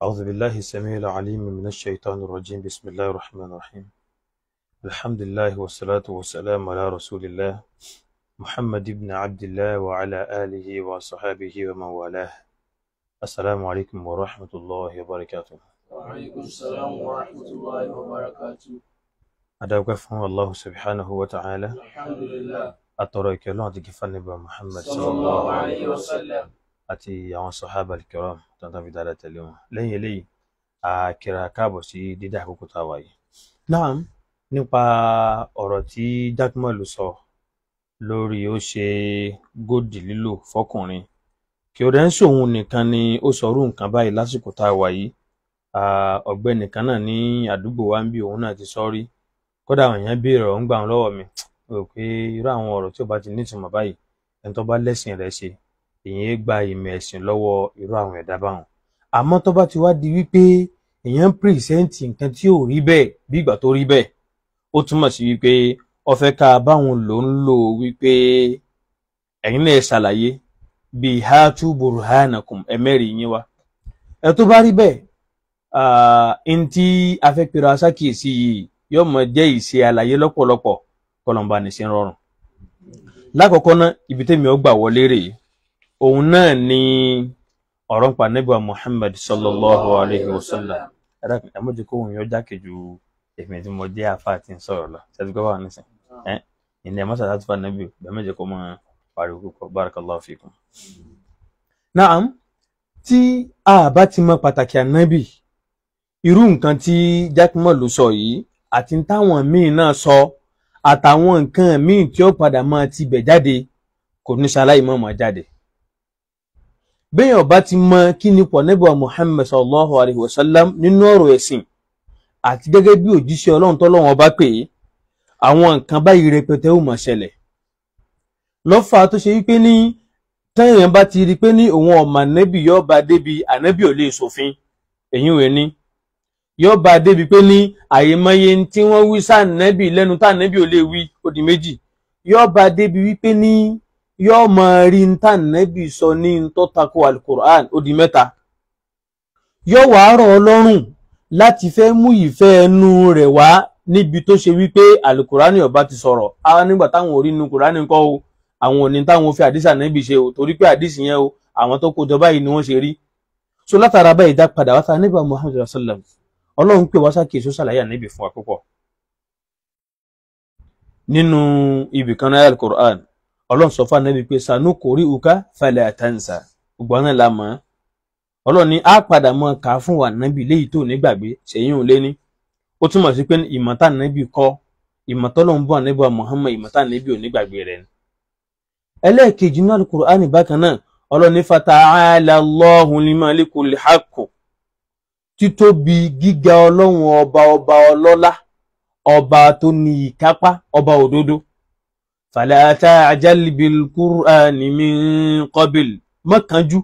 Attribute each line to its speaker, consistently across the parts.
Speaker 1: أعوذ بالله السميع العليم من الشيطان الرجيم. بسم الله الرحمن الرحيم. الحمد لله والصلاة والسلام على رسول الله محمد بن عبد الله وعلى آله وصحابه ومن والاه. السلام عليكم ورحمة الله وبركاته.
Speaker 2: وعليكم السلام ورحمة الله وبركاته.
Speaker 1: Adáwọ́pẹ́ fún Allah subhanahu wa ta'ala.
Speaker 2: Alhamdulillah.
Speaker 1: Atọrọ ìkẹ́ Ọlọ́run àti kífà níbà Muhammad
Speaker 2: sallallahu alayhi wa sallam
Speaker 1: àti àwọn sahaba al-kiram tó ń tán fi dáadáa tẹ̀lé wọn. Lẹ́yìn eléyìí, a kíra káàbọ̀ sí dídá àkókò tá a wà yìí. Naam, nípa ọ̀rọ̀ tí Jaqmal sọ lórí ó ṣe góòdì lílò fọkùnrin, kí ó dẹ́ ń sòun nìkan ni ó sọrú nǹkan báyìí lásìkò tá a wà yìí. Ọ̀gbẹ́ni kan náà ní àdúgbò wa ń bí òun náà ti sọ rí. Kódà àwọn èèyàn béèrè ọ̀rọ̀ ń gbà wọn lọ́wọ́ mi, mo rò pé irú àwọn ọ̀rọ̀ tí ó bá ti nítumọ̀ báyìí, ẹni tó bá lẹ́sìn rẹ̀ ṣe, èèyàn gba ìmọ̀ ẹ̀sìn lọ́wọ́ irú àwọn ẹ̀dá báwọn. Àmọ́ tó bá ti wá di wípé èèyàn ń pìrìsẹ́ǹtì nǹkan tí ò rí bẹ́ẹ̀ bí ìgbà tó rí bẹ́ẹ̀, ó túmọ̀ sí wípé ó fẹ́ ká báwọn lò ń lò wípé ẹ̀yin náà ṣàlàyé bíi hatu burhanakum, ẹ̀mẹ́rì yín wá. Ẹ tó bá rí bẹ́ẹ̀, n tí a fẹ́ pera ṣàkíyèsí yìí yóò mọ jẹ́ ìṣe àlàyé lọ́pọ̀lọpọ̀, kọlọ̀mbà ní ṣe ń rọrùn. Lákọ̀ọ́kọ́ náà, ibi tẹ́mi ó gbà wọlé rèé, òun náà ni ọ̀rọ̀ ń pa Ànábì wa Muhammad sallallahu alayhi wa sallam. Ẹ mọ̀ jẹ́ kó òun yóò jákè ju èmi tí mo jẹ́ àfa àti ń sọ̀rọ̀ lọ. Ṣé ti gbọ́ báwọn nísìn? Ẹ ìní ẹ̀ mọ́sàlá tó fa Ànábì, ẹ mọ̀ jẹ́ kó máa pariwo púpọ̀. Barakallahu fikum. Naam, tí a bá ti mọ pàtàkì Ànábì, irú nǹkan tí Jaqmal sọ yìí àti táwọn míì náà sọ àtàwọn nǹkan míì tí ó padà máa ti bẹ̀ jáde kò ní ṣaláì mọ́ máa jáde. Béèyàn bá ti mọ kí ni pọ̀ Ànábì wa Muhammad sallallahu alayhi wa sallam nínú ọ̀rọ̀ ẹ̀sìn àti gẹ́gẹ́ bí òjíṣẹ́ Ọlọ́run tọ́lọ́run ọba pè é, àwọn nǹkan báyìí rẹpẹtẹ ó máa ṣẹlẹ̀. Lọ́fà tó ṣe wípé ní téèyàn bá ti rí pé ní òun ọ̀mà Ànábì yóò bá débi Ànábì ò lè ṣòfin, èyí ò ní yóò bá débi pé ní àyèmọye tí wọ́n wí sànẹ́bì lẹ́nu tànẹ́bì ò lè wí, ó di méjì. Yóò bá débi wípé ní yóò máa rí tànẹ́bì sọ ní tó tako alukur'an, ó di mẹ́ta. Yóò wá rọ̀ ọ́ lọ́rùn láti fẹ́ mú ìfẹ́ ẹnu rẹ̀ wá níbi tó ṣe wípé alukur'an ọba ti sọ̀rọ̀. Á nígbà táwọn ò rí inú kur'an ńkọ́ o, àwọn ò ní táwọn fi àdìsí ànẹ́bì ṣe o, torí pé àdìsí yẹn o, àwọn tó kó jọ báyìí ni wọ́n ṣe rí. So látara báyìí dá padà wá sáà nígbà Muhammad sallam, Ọlọ́run pè wá sákèésó ṣàlàyé Ànábì fún wa púpọ̀. Nínú ibì kan náà al-Qur'an, Ọlọ́run sọ fún Ànábì pé sanuqri'uka fala tansa, gbogbo náà la mọ̀. Ọlọ́run ní á padà mọ̀ ká fún wa Ànábì léyìí tó nígbàgbé ṣèyí ò lé ní. Ó túmọ̀ sí pé ìmọ̀ tá Ànábì kọ́, ìmọ̀ tọ́lọ́run bọ́ Ànábì wa Muhammad, ìmọ̀ tá Ànábì ò nígbàgbé rẹ̀ ni. Ẹlẹ́ẹ̀kejì náà al-Qur'an bákan náà, Ọlọ́run ní fata'ala Allahul malikul haqq, títóbi gíga Ọlọ́run ọba, ọba ọlọ́lá, ọba tó ní ìkápá, ọba òdodo. Fala ta'jal bil Qur'ani min qabl, má kánjú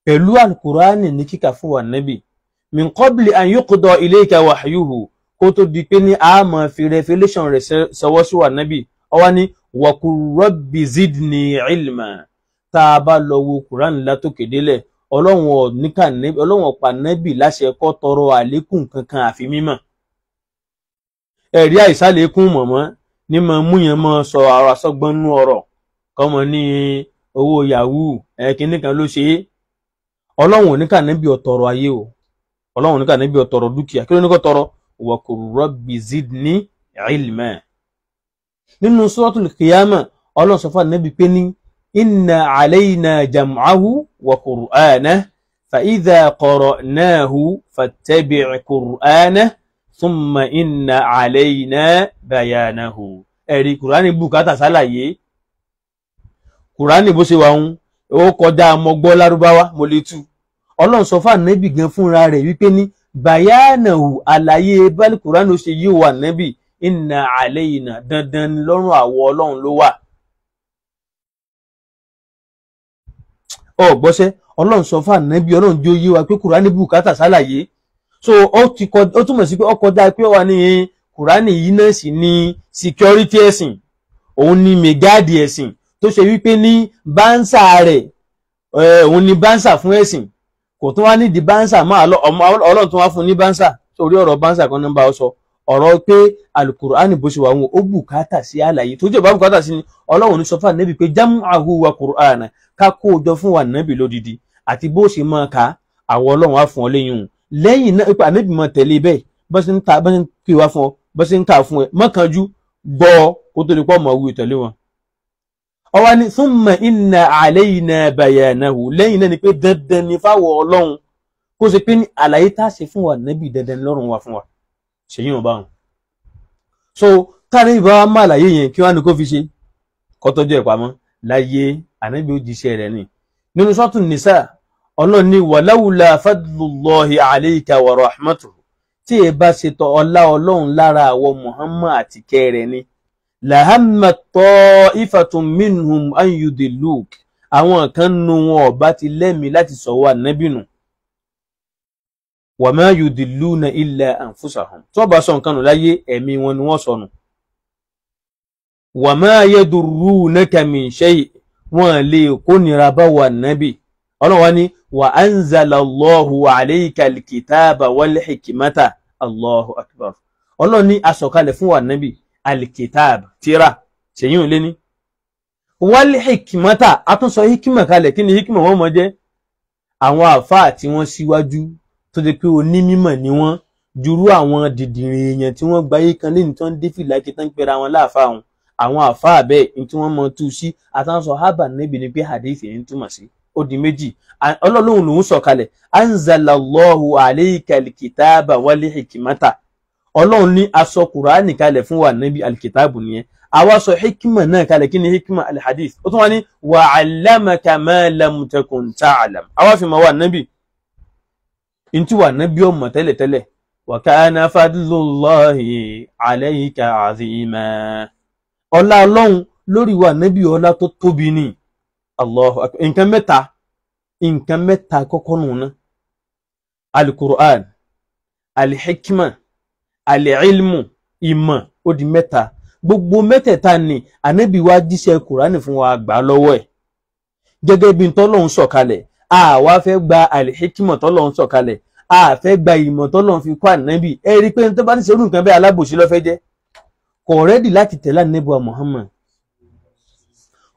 Speaker 1: pẹ̀lú alukur'ani ní kíkà fún wa Nábì, min qabli an yuqda ilayka wahyuhu, kó tó di pé ní a máa fi revelation rẹ̀ sọwọ́ sí wa Nábì. Ó wá ní wa qul rabbi zidni ilma. Tá a bá lọ wo Qur'an látòkè délẹ̀, Ọlọ́run ọ̀pá Nábì láṣẹ kó tọrọ àlékún kankan àfi mímọ̀. Ẹ̀rí àìsàlékún mọ̀mọ́ ní mọ̀ múyàn mọ́ sọ ara sọ́gbọ́n nú ọ̀rọ̀ kọ́mọ ní owó yahoo ẹ̀kíní kan ló ṣe é. Ọlọ́run oníkà Nábì ó tọrọ ayé o, Ọlọ́run oníkà Nábì ó tọrọ dúkìá, kí ló ní kó tọrọ? Wa qul rabbi zidni ilma. Nínú suratul Qiyamah, Ọlọ́run sọ fún Nábì pé ní inna alayna jam'ahu wa qur'anahu fa idha qara'nahu fattabi' qur'anahu thumma inna alayna bayanahu. Ẹ̀rí kùránì bùkátà sálàyé. Kùránì bó ṣe wà ń ó kọjá mọ gbọ́ lárúbáwá mo lè tú. Ọlọ́run sọ fún Ànábì gan fúnra rẹ̀ wípé ní bayanahu, àlàyé báyìí kùránì ó ṣe yí wà Ànábì, inna alayna, dandan lọ́rùn àwọ̀ Ọlọ́run ló wà. Ọ gbọ́sẹ́, Ọlọ́run sọ fún Ànábì, Ọlọ́run jó yé wa pé kùránì bùkátà sálàyé. So ó túmọ̀ sí pé ó kọjá pé wà ní kùránì yìí náà sì ní security ẹ̀sìn, òun ní mẹgáàdì ẹ̀sìn tó ṣe wípé ní báńsà rẹ̀, òun ní báńsà fún ẹ̀sìn. Kò tún wá nídìí bánsà máa lọ Ọlọ́run tún wá fún ní bánsà. Torí ọ̀rọ̀ bánsà kan ní bá ọ sọ ọ̀rọ̀ pé alukur'ani bó ṣe wà wọn ó bùkátà sí àlàyé tó jẹ́ bá bùkátà sí ni Ọlọ́run ní sọ fún ànábì pé jam'ahu wa qur'ana ká kó o jọ fún wa ànábì lódidi àti bó ṣe máa ka àwọn Ọlọ́run á fún ọ lẹ́yìn òun lẹ́yìn náà pé ànábì máa tẹ̀lé bẹ́ẹ̀ bó ṣe ń ta bó ṣe ń pè wá fún ọ bó ṣe ń kà fún ẹ mọ́kànjú gbọ́ kó tó lè pọ̀ mọ́ wí tẹ̀lé wọn. Ọwọ́ ni thumma inna alayna bayanahu lẹ́yìn náà ni pé dandan ni fáwọ̀ Ọlọ́run kó ṣe pé ní àlàyé tá a ṣe fún wa ànábì dandan lọ́rùn wa fún wa ṣèyí ò bá wọn. So káàní ìbá wa má àlàyé yẹn kí wọ́n á ní kó fi ṣe kó tọ́jú ẹ̀ pamọ́ láyé ànábì ó jíṣẹ́ rẹ̀ ni. Nínú sọ́tún nìsà Ọlọ́run ní wàláwùlà fadlullahi alayka wa rahmatuhu tí ẹ bá ṣe tọ ọlá Ọlọ́run lára àwọ Muhammad àti kẹrẹ ni lahamma ta'ifatun minhum an yudilluk àwọn kan nu wọn ọba ti lẹ́mìí láti sọ̀wọ́ ànábì nù wa ma yudilluna illa anfusahum tó bá sọ nǹkan nù láyé ẹ̀mí wọn ni wọ́n sọnù wa ma yadurrunaka min shay wọn lè kó nira bá wà nábì. Ọlọ́run wá ní wa anzala Allahu alayka alkitaba wal hikmata. Allahu akbar. Ọlọ́run ní asọ̀kalẹ̀ fún wa nábì alkitab tírà ṣèyí ò lé ní wal hikmata àtúnṣọ hikima kalẹ̀. Kí ni hikima wọn mọ jẹ́? Àwọn àfáà tí wọ́n síwájú tó jẹ́ pé onímọ̀ ni wọ́n jurú àwọn dìdìrìn èèyàn tí wọ́n gbayé kan lẹ́ni tó ń dé fìlà kí tán pera wọn láàfáà wọn àwọn àfáà bẹ́ẹ̀ ní tí wọ́n mọ tú sí àtàwọn hábà níbi ni pé hadith yẹn ń túmọ̀ sí. Ó di méjì. Ọlọ́run lòún sọ̀kalẹ̀ anzalallahu alayka alkitaba wal hikmata. Ọlọ́run ní aṣọ kùránì kalẹ̀ fún wa níbi alkitabu nìyẹn àwa sọ hikima náà kalẹ̀. Kí ni hikima? Alhadith. Ó tún wá ní wa allamaka ma lam takun ta'lam. Àwa fi mọ̀ wà níbi ntí wà nábì ọmọ tẹ́lẹ̀tẹ́lẹ̀ wa kana fadlullahi alayka azima. Ọlá Ọlọ́run lórí wà nábì ọlá tó tóbi ni. Allahu akbar. Nǹkan mẹ́ta kọ́kọ́ nù ná alukur'an, alihikma, alilmu, ìmọ̀. Ó di mẹ́ta. Gbogbo mẹ́tẹ̀ẹ̀ta ni ànábì wa jíṣẹ́ kùránì fún wa gbà lọ́wọ́ ẹ̀ gẹ́gẹ́ bí ntọ́lọ́hún sọ̀kalẹ̀. Àwa fẹ́ gba alihikima tọ́lọ́hún sọ̀kalẹ̀, a fẹ́ gba ìmọ̀ tọ́lọ́hún fi kọ́ ànábì. Ẹ rí i pé tó bá ti ṣerú nǹkan bẹ́ẹ̀ alábòsí ló fẹ́ jẹ́. Kò rẹ́dì láti tẹ̀lé ànábì wa Muhammad.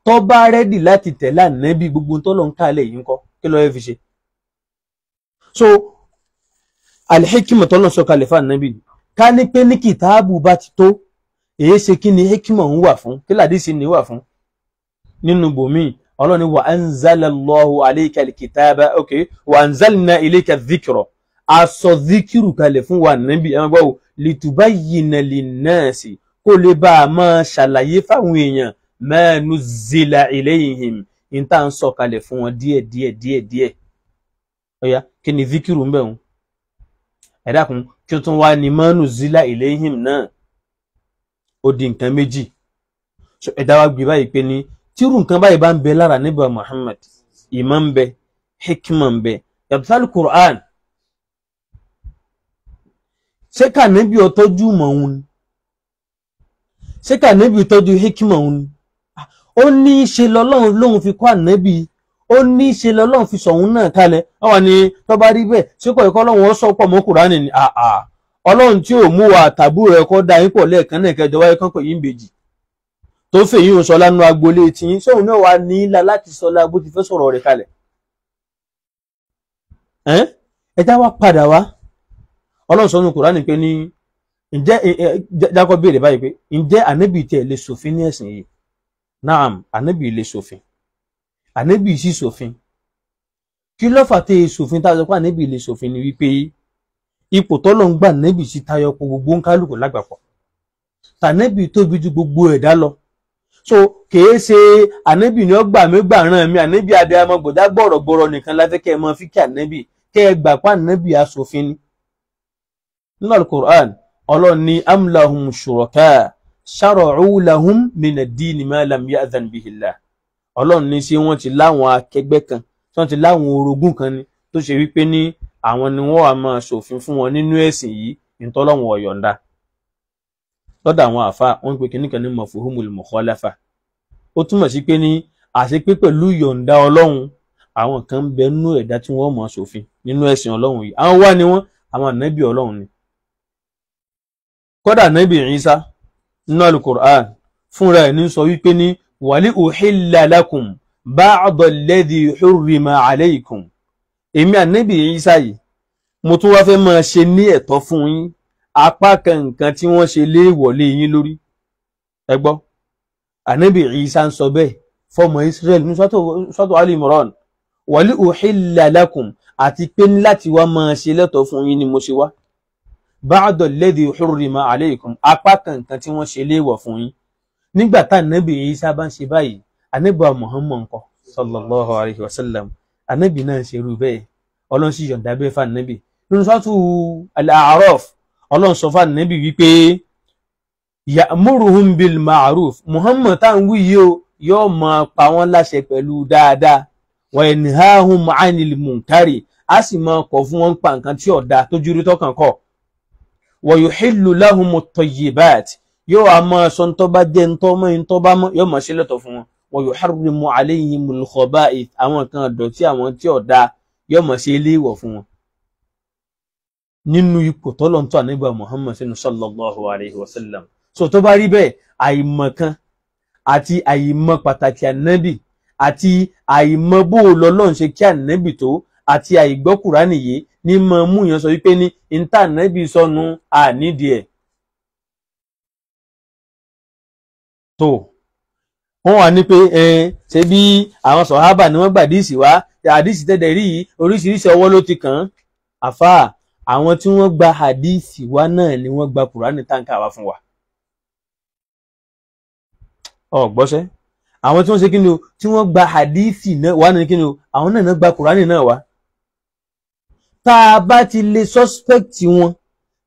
Speaker 1: Tó bá rẹ́dì láti tẹ̀lé ànábì gbogbo tọ́lọ́hún kálẹ̀ yìí ńkọ́ kí ló fẹ́ fi ṣe? So alihikima tọ́lọ́hún sọ̀kalẹ̀ fún ànábì ká ní pé ní kìtáàbù bá ti tó èyí ṣe kí ni hikima ń wà fún, kí làdísì ni wà fún nínú bòmíì. Ọlọ́run ní wa anzalallahu alayka alkitaba, ok, wa anzalna ilayka dhikra, aṣọ dhikiru kalẹ̀ fún wa nàbí ẹ̀ máa gbọ́ litubayyina linnasi kó lè bá a máa ṣàlàyé fáwọn èèyàn ma nuzzila ilayhim ní tá à ń sọ kalẹ̀ fún wọn díẹ̀ díẹ̀ díẹ̀ díẹ̀. Ọ̀yá kí ni dhikiru ń bẹ̀ wọn? Ẹ dákun kí ó tún wá ní ma nuzzila ilayhim náà? Ó di nǹkan méjì. Ẹ̀dá wa gbé báyìí pé ní tírù nǹkan báyìí bá ń bẹ lára níbà Muhammad, ìmọ̀ ń bẹ, hikima ń bẹ, yàtọ̀ sálù Qur'an. Ṣé ká níbi ọtọ́jú mọ̀ òun ni? Ṣé ká níbi ìtọ́jú hikima òun ni? Ó ní í ṣe lọ́lọ́run lóun fi kọ́ ànábì, ó ní í ṣe lọ́lọ́run fi sọ̀hún náà kalẹ̀. Wọ́n ní tó bá rí bẹ́ẹ̀ ṣé kọ́ ẹ̀kọ́ Ọlọ́run ó sọ pọ̀ mọ́ Kùránì ni? Àà, Ọlọ́run tí ò mú wa tàbúrò ẹ̀kọ́ dá yín pọ̀ lẹ́ẹ̀kan náà kẹjọ wáyé kán pè yín bèjì tó fèyí ń sọ lánàá agboolé tí yín sóun náà wà ní ilà láti sọ la bó ti fẹ́ sọ̀rọ̀ rẹ̀ kalẹ̀. Ẹ já wa padà wá. Ọlọ́run sọ nínú Kùránì pé ní ǹjẹ́ jákọ́ béèrè báyìí pé ǹjẹ́ ànábì tiẹ̀ lè ṣòfin ní ẹ̀sìn yìí? Naam, ànábì lè ṣòfin, ànábì sì ṣòfin. Kí ló fà tẹ́ ṣòfin tá a sọ pé ànábì lè ṣòfin ni wípé ipò tọ́lọ́ ń gbà ànábì sí tayọ pọ̀ gbogbo ń kálukú lágbàpọ̀, tànábì tóbi ju gbogbo ẹ̀dá lọ. So kìí ṣe ànábì ni ó gbà mí gbà ràn mí, ànábì abiyamọ gbọ̀dá gbọ̀rọ̀gbọ̀rọ̀ nìkan láfẹ́ kẹ́ ẹ mọ fíkẹ́ ànábì, kẹ́ ẹ gbà pa ànábì aṣòfin ni. Nínú Al-Qur'an, Ọlọ́run ní am lahum shuraka shara'u lahum mina ad-dini ma lam ya'dhan bihi Allah. Ọlọ́run ní ṣé wọ́n ti láwọn akẹgbẹ́ kan, tí wọ́n ti láwọn orogún kan ni tó ṣe wípé ní àwọn ni wọ́n wà máa ṣòfin fún wọn nínú ẹ̀sìn yìí ìtọ́lọ́wọ̀n ọ̀yọ̀ǹda. Lọ́dọ̀ àwọn àfa wọ́n ń pe kinní kan ní mafhumul mukhalafa. Ó túmọ̀ sí pé ní àṣepé pẹ̀lú yọ̀ǹda Ọlọ́run Àwọn kan ń bẹ nínú ẹ̀dá tí wọ́n mọ̀ ṣòfin nínú ẹ̀sìn Ọlọ́run yìí. Àwọn wá ni wọ́n, àwọn ànábì Ọlọ́run ni. Kódà ànábì Ìsá nínú Al-Qur'an fúnra ẹ̀ ní sọ wípé ní wali uhilla lakum ba'da alladhi hurrima alaykum. Èmi ànábì Ìsá yìí mo tún wá fẹ́ máa ṣe ní ẹ̀tọ́ fún yín apá kan nǹkan tí wọ́n ṣe léèwọ̀ lé yín lórí. Ẹ gbọ́, ànábì Ìsá ń sọ bẹ́ẹ̀ fọmọ Israẹli ní sọ́tò Ali Imran, wali uhilla lakum, àti pé ní láti wá máa ṣe lẹ́tọ̀ọ́ fún yín ni mo ṣe wá, ba'da alladhi hurrima alaykum, apá kan nǹkan tí wọ́n ṣe léèwọ̀ fún yín. Nígbà tá ànábì Ìsá bá ń ṣe báyìí, ànábì Muhammad ńkọ́ sallallahu alayhi wa sallam, ànábì náà ń ṣerú bẹ́ẹ̀. Ọlọ́run sì yọ̀ǹda bẹ́ẹ̀ fún ànábì nínú sọ́tù Al-A'raf. Ọlọ́run sọ fún ànábì wípé ya'muruhum bil ma'ruf, Muhammad tá à ń wí yìí o, yóò máa pa wọ́n láṣẹ pẹ̀lú dáadáa, wa yanhahum 'anil munkari, á sì máa kọ̀ fún wọn pa nǹkan tí ọ̀dà tó júrí tọkàn kọ̀, wa yuhillu lahumut tayyibat, yóò á máa sọ ntọ́ bá jẹ́ ntọ́ mọ́ ntọ́ bá mọ́, yóò máa ṣe lẹ́tọ̀ fún wọn, wa yuharrimu 'alayhimul khaba'ith, àwọn nǹkan ọ̀dọ̀tí àwọn tí ọ̀dà yóò máa ṣe léèwọ̀ fún wọn. Nínú ipò tọ́lọ́ntọ́ ànábì Muhammad sínú sallallahu alayhi wa sallam. So tó bá rí bẹ́ẹ̀, àìmọ̀kan àti àìmọ̀ pàtàkì ànábì àti àìmọ̀ bó lọ́lọ́run ṣe kí ànábì tó àti àìgbọ́ Kùránì yìí ní mọ̀ mú yẹn sọ wípé ní ìta ànábì sọnù ànídìí ẹ̀. Tó wọ́n wà ní pé ṣe bí àwọn sọ̀hábà ni wọ́n gbà àdísì wá, àdísì tẹ́lẹ̀ rí yìí oríṣiríṣi ọwọ́ ló ti kàn án. Àfáà, àwọn tí wọ́n gba àdísì wá náà ni wọ́n gba Kùránì táǹkà wá fún wa. Ọ̀gbọ́sẹ́, àwọn tí wọ́n ṣe kí ni o, tí wọ́n gba àdísì náà wá ní kí ni o, àwọn náà gba Kùránì náà wá. Tá a bá ti lè suspect wọn,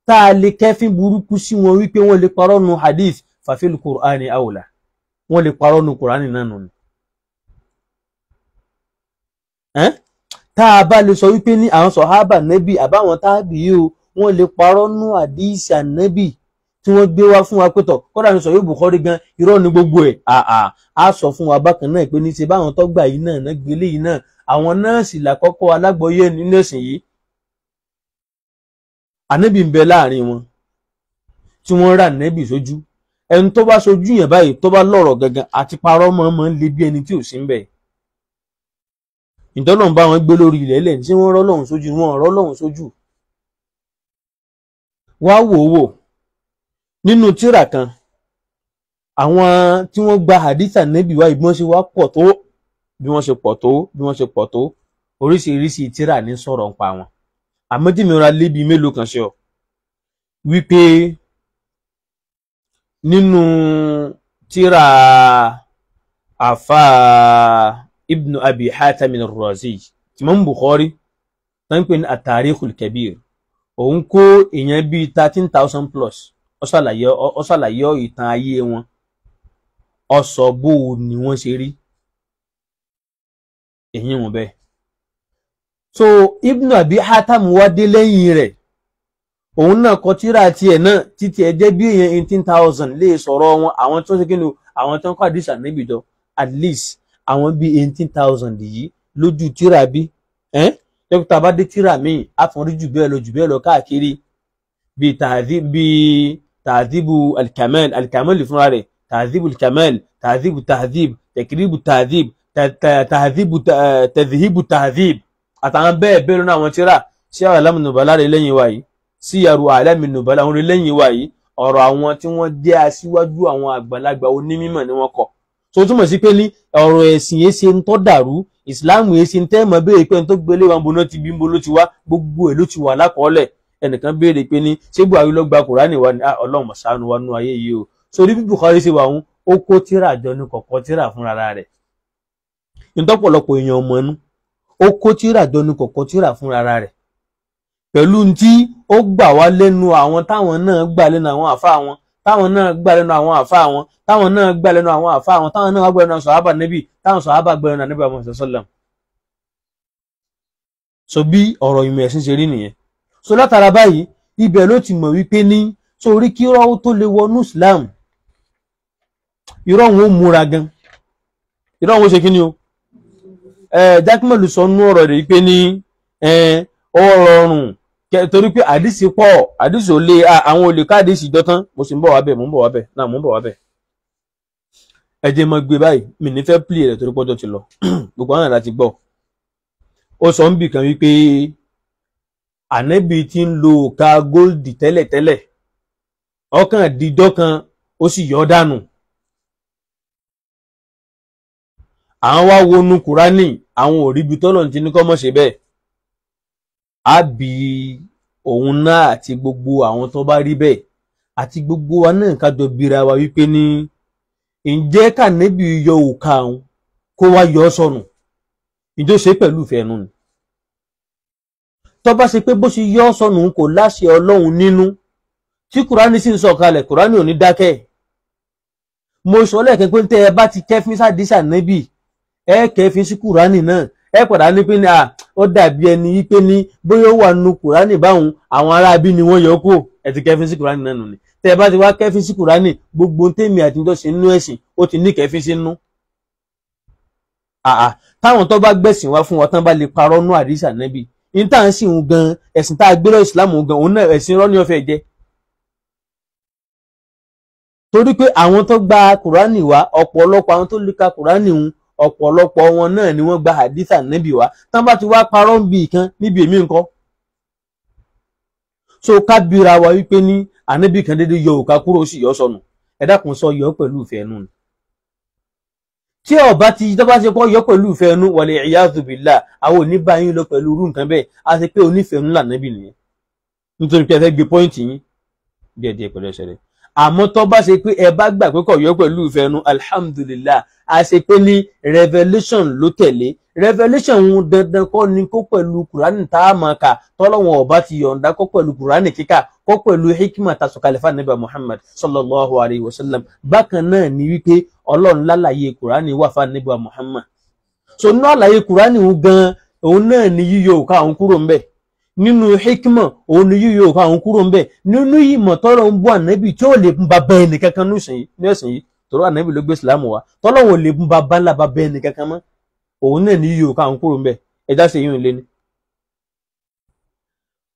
Speaker 1: tá a lè kẹ́fín burúkú sí wọn wípé wọ́n lè parọ́ nu hadith, fàfíl Kùránì àwòlà, wọ́n lè parọ́ nu Kùránì náà nù ni. Tá a bá lè sọ wípé ní àwọn sọ̀hábà nẹ́bì àbáwọn táàbì yìí o, wọ́n lè parọ́ nú àdíìsì ànẹ́bì tí wọ́n gbé wá fún wa pé tọ̀, kódà ní sọ̀yọ́ Bukhari gan irọ́ ni gbogbo ẹ̀. Àà á sọ fún wa bákan náà pé ní ṣe báwọn tó gbà yìí náà gbélé yìí náà, àwọn náà sì làkọ́kọ́ alágbọ̀ọ́yé nínú ẹ̀sìn yìí. Ànẹ́bì ń bẹ láàrin wọn tí wọ́n rà nẹ́bì sójú. Ẹni tó bá sojú yẹn báyìí tó bá lọ́rọ̀ gangan àti parọ́ mọ́ mọ́ ń le bí ẹni tí ò sí ń bẹ̀. Ìtọ́lọ́run bá wọn gbé lórí ilẹ̀ lẹ̀ tí wọ́n rọ́lọ́run sójú, wọn rọ́lọ́run sójú. Wá wò wò nínú tírà kan, àwọn tí wọ́n gba haditha nẹ́bì wá bí wọ́n ṣe wá pọ̀ tó, bí wọ́n ṣe pọ̀ tó, bí wọ́n ṣe pọ̀ tó, oríṣiríṣi tírà ní sọ̀rọ̀ ń pa wọn. Àmọ́ tí mi ra lébi mélòó kan ṣe ọ wípé nínú tírà àfa Ibn Abi Hatim ar-Razi, Imam Bukhari tó ń pè ní at-Tarikhul Kabir, òun kó èèyàn bíi 13,000 plus, ó ṣàlàyé ìtàn ayé wọn, ó sọ bó ni wọ́n ṣe rí èyí wọn bẹ́ẹ̀. So Ibn Abi Hatim wá dé lẹ́yìn rẹ̀, òun náà kọ tírà tiẹ̀ náà títí ẹ jẹ́ bí èèyàn 18,000 lè sọ̀rọ̀ wọn, àwọn tó ń ṣe kí ni o, àwọn tó ń kọ́ àdìsá níbi jọ at least àwọn bíi 18,000 yìí lójú tírà bí dókítà bá dé tírà míì àfọ̀nrí jù bẹ́ẹ̀ lọ jù bẹ́ẹ̀ lọ káàkiri, bíi tàdíbù alkamal, alkamal fúnra rẹ̀, tàdíbù alkamal, tàdíbù tàdíb, tẹkiribu tàdíb, tàdíbù tàdíbù tàdíb, àtàwọn bẹ́ẹ̀ bẹ́ẹ̀ lọ́nà àwọn tírà sí àwọn alámìnúbàlá rẹ̀ lẹ́yìn wa yìí, sí yàrá alámìnúbàlá rẹ̀ lẹ́yìn wa yìí, ọ̀rọ̀ àwọn tí wọ́n jẹ́ aṣíwájú àwọn àgbàlagbà onímọ̀ ni wọ́n kọ. So túmọ̀ sí pé ní ọ̀rọ̀ ẹ̀sìn yẹn ṣe ń tọ́ dàrú, ìsìláàmù yẹn ṣe ń tẹ́ mọ́ béèrè pé ẹni tó gbélé wa ń bo náà ti bí ń bo ló ti wá, gbogbo ẹ̀ ló ti wà lákọọ́lẹ̀. Ẹnìkan béèrè pé ní ṣé Buhari ló gba Kùránì wa ni, Ọlọ́run ṣàánú wa nú ayé yìí o. Sórí bí Buhari ṣe wà ń, ó kó tíra jọ ní kọ̀kọ́ tíra fúnra rẹ̀. Ìtọ́pọ̀lọpọ̀ èèyàn ọmọ inú, ó kó tíra jọ ní kọ̀kọ́ tíra fúnra rẹ̀. Pẹ̀lú tí ó gbà wá lẹ́nu àwọn táwọn náà gbà lẹ́nu àwọn àfáà wọn, táwọn náà gbà lẹ́nu àwọn àfáà wọn, táwọn náà gbà lẹ́nu àwọn àfáà wọn, táwọn náà gbà lẹ́nu àwọn sọ̀hábà nẹ́bì, táwọn sọ̀hábà gbà lẹ́nu ànábì Muhammad sallam. So bí ọ̀rọ̀ ìmọ̀ ẹ̀sìn ṣe rí nìyẹn. So látara báyìí, ibẹ̀ ló ti mọ̀ wípé ní sórí kí irọ́ tó lè wọnú Islam, irọ́ wọn ó múra gan, irọ́ wọn ó ṣe kí ni o. Jákèmọ́lù sọ nú ọ̀rọ̀ rẹ̀ pé ní ó rọrùn torí pé àdìsí pọ̀, àdìsí ò lè àwọn olè ká àdìsí jọ tán. Mo sì ń bọ̀ wá bẹ̀, mo ń bọ̀ wá bẹ̀ náà, mo ń bọ̀ wá bẹ̀. Ẹ jẹ́ mọ́ gbé báyìí, mi ní fẹ́ pìlì rẹ̀ torí pọ́jọ́ ti lọ. Gbogbo àwọn àlá ti gbọ́. Ó sọ ń bì kan wípé ànábì ti ń lo òka góòlì tẹ́lẹ̀tẹ́lẹ̀, ọkàn dídọ́ kan ó sì yọ dànù. Àwọn wá wọnú Kúránì, àwọn ò ríbi tọ́lọ̀ ti ní kọ́ mọ̀ ṣe bẹ́ẹ̀. Á bí òun náà àti gbogbo àwọn tó bá rí bẹ́ẹ̀ àti gbogbo wa náà ká jọ bira wa wípé ní ǹjẹ́ kànẹ́bì yọ òka òun kó wá yọ ọ́ sọnù, ìjọ ṣe pẹ̀lú ìfẹ́ ẹnu ni? Tó bá ṣe pé bó ṣe yọ ọ́ sọnù kò láṣẹ Ọlọ́run nínú, tí Kúránì sì ń sọ̀kalẹ̀, Kúránì ò ní dákẹ́. Mo sọ lẹ́ẹ̀kan pé tẹ́ ẹ bá ti kẹ́fín sádìsà nẹ́bì, ẹ kẹ́fín sí Kúránì náà, ẹ padà ní pé ní à ó dàbí ẹni wípé ní bóyá ó wà nínú Kúránì báwọn àwọn aráabí ni wọ́n yọ kó. Ẹ ti kẹ́fín sí Kúránì náà nù ni. Tẹ́ ẹ bá ti wá kẹ́fín sí Kúránì, gbogbo tèmi àti ìjọsìn nínú ẹ̀sìn ó ti ní kẹ́fín sínú. Àà táwọn tó bá gbẹ̀sìn wá fún wa tán bá lè parọ́ nú àdìsà nẹ́bì, ní tá à ń sìn òun gan, ẹ̀sìn tá a gbé lọ ìsìlámù gan, òun náà ẹ̀sìn irọ́ ní ọ̀fẹ́ jẹ́. Torí pé àwọn tó gba Kúránì wá, ọ̀pọ̀lọpọ̀ àwọn tó lè ka Kúránì ń, ọ̀pọ̀lọpọ̀ wọn náà ni wọ́n gba àdìsà nẹ́bì wá. Tán bá ti wá parọ́ ń bi ìkan níbi èmi nǹkan. So ká bira wa wípé ní ànábì kan dédé yọ òka kúrò ó sì yọ sọnù. Ẹ dákun, sọ yọ pẹ̀lú ìfẹ́ ẹnu ni. Tí ọba ti tó bá ṣe kọ́ yọ pẹ̀lú ìfẹ́ ẹnu, wal iyadhu billah, àwọn ò ní bá yín lọ pẹ̀lú irú nǹkan bẹ́ẹ̀. A ṣe pé onífẹ̀ẹ́ ẹnu lànábì nìyẹn, nítorí pé ẹ fẹ́ gbé pọ́ìntì yín díẹ̀díẹ̀ pẹ̀lú ẹsẹ̀ rẹ̀. Àmọ́ tó bá ṣe pé ẹ bá gbà pé kò yọ pẹ̀lú ìfẹ́ ẹnu, alhamdulillah, a ṣe pé ní revelation ló tẹ̀lé. Revelation ń dandan kọ́ ni kó pẹ̀lú Kùránì tá a máa kà, tọ́lọ́wọ́n ọba ti yọ̀ǹda kó pẹ̀lú Kùránì kíkà, kó pẹ̀lú hikima ta sọ̀kalẹ̀ fún Ànábì Muhammad sallallahu alayhi wa sallam. Bákan náà ni wípé Ọlọ́run lálàyé Kùránì wà fún Ànábì Muhammad. So nínú àlàyé Kùránì òun gan, òun náà ni yíyọ òkà òun kúrò ńbẹ̀. Nínú hikima òun ni yíyọ òkà òun kúrò ńbẹ̀. Nínú ìmọ̀ tọ́lọ́ ń bọ́ Ànábì tí ó lè ń ba bẹ́ẹ̀ nìkankan ní ẹ̀sìn yìí, torí Ànábì ló gbé Ìsìlámù wá, tọ́lọ́run ò lè ń ba bá ńlá ba bẹ́ẹ̀ nìkankan mọ́, òun náà ní yíyọ òkà òun kúrò ńbẹ̀. Ẹja ṣe yín lé ní.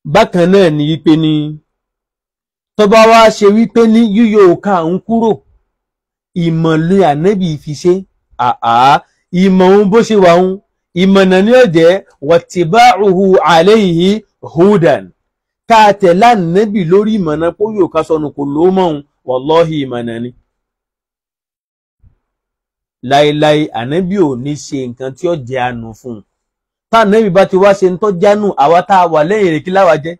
Speaker 1: Bákan náà ni wípé ní tó bá wá ṣe wípé ní yíyọ òkà òun kúrò, ìmọ̀lẹ́ Ànábì fi ṣe àá ìmọ̀ òun bó ṣe wà òun, ìmọ̀nà ní ọ̀jẹ́ wattiba'uhu alayhi hudan, ká tẹ̀lé Ànábì lórí ìmọ̀nà pé yóò ká sọnù kò ló mọ̀ òun, wallahi ìmọ̀nà ni. Láéláé Ànábì ò ní ṣe nǹkan tí ó jẹ́ àánú fún un. Tá Ànábì bá ti wá ṣe ń tọ́ jánù, àwa tá a wà lẹ́yìn rẹ̀ kí láwa jẹ́?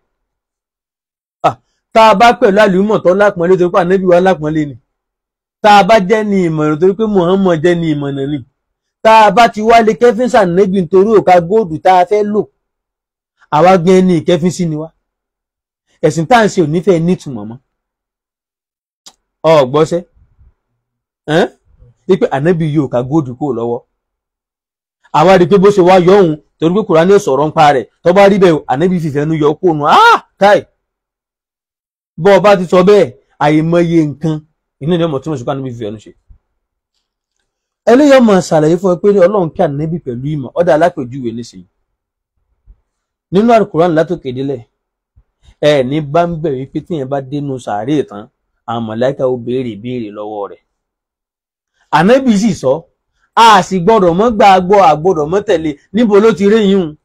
Speaker 1: Tá a bá pẹ̀lú àlùmọ̀ tó lápọ̀nlé torí pé Ànábì wa lápọ̀nlé ni. Tá a bá jẹ́ ní ìmọ̀ràn torí pé Muhammad jẹ́ ní ìmọ̀nà ni. Tá a bá ti wá lè kẹ́fín sànẹ́bì nítorí òka góòdù tá a fẹ́ lò, àwa gan ní ìkẹ́fín sí ni wá. Ẹ̀sìn tá à ń ṣe ò ní fẹ́ nítumọ̀ mọ́. Ọ gbọ́sẹ́ wípé Ànábì yóò ka góòdù kúrò lọ́wọ́, àwa rí i pé bó ṣe wá yọ òun torí pé Kùránì sọ̀rọ̀ ń pa rẹ̀, tó bá rí bẹ́ẹ̀ Ànábì fìfẹ́ nu yọ kó nu. Káì bọ́ ọ bá ti sọ bẹ́ẹ̀, àìmọye nǹkan inú ni ọmọ tí wọ́n ṣe kó Ànábì fìfẹ́ nu ṣe. Eléyìí ọmọ ṣàlàyé fún ẹ pé Ọlọ́run kí Ànábì pẹ̀lú ìmọ̀. Ọ̀dà alápèjúwe nísìnyí nínú Àlùkùránì látòkè délẹ̀, ẹ ní bá ń bẹ̀ wípé tíyẹn bá dénú sàárè tán, àwọn màláíkà ó béèrè béèrè lọ́wọ́ rẹ̀. Ànábì sì sọ, a sì gbọ́dọ̀ mọ́ gbà gbọ́, a gbọ́dọ̀ mọ́ tẹ̀lé. Níbo ló ti rí yín?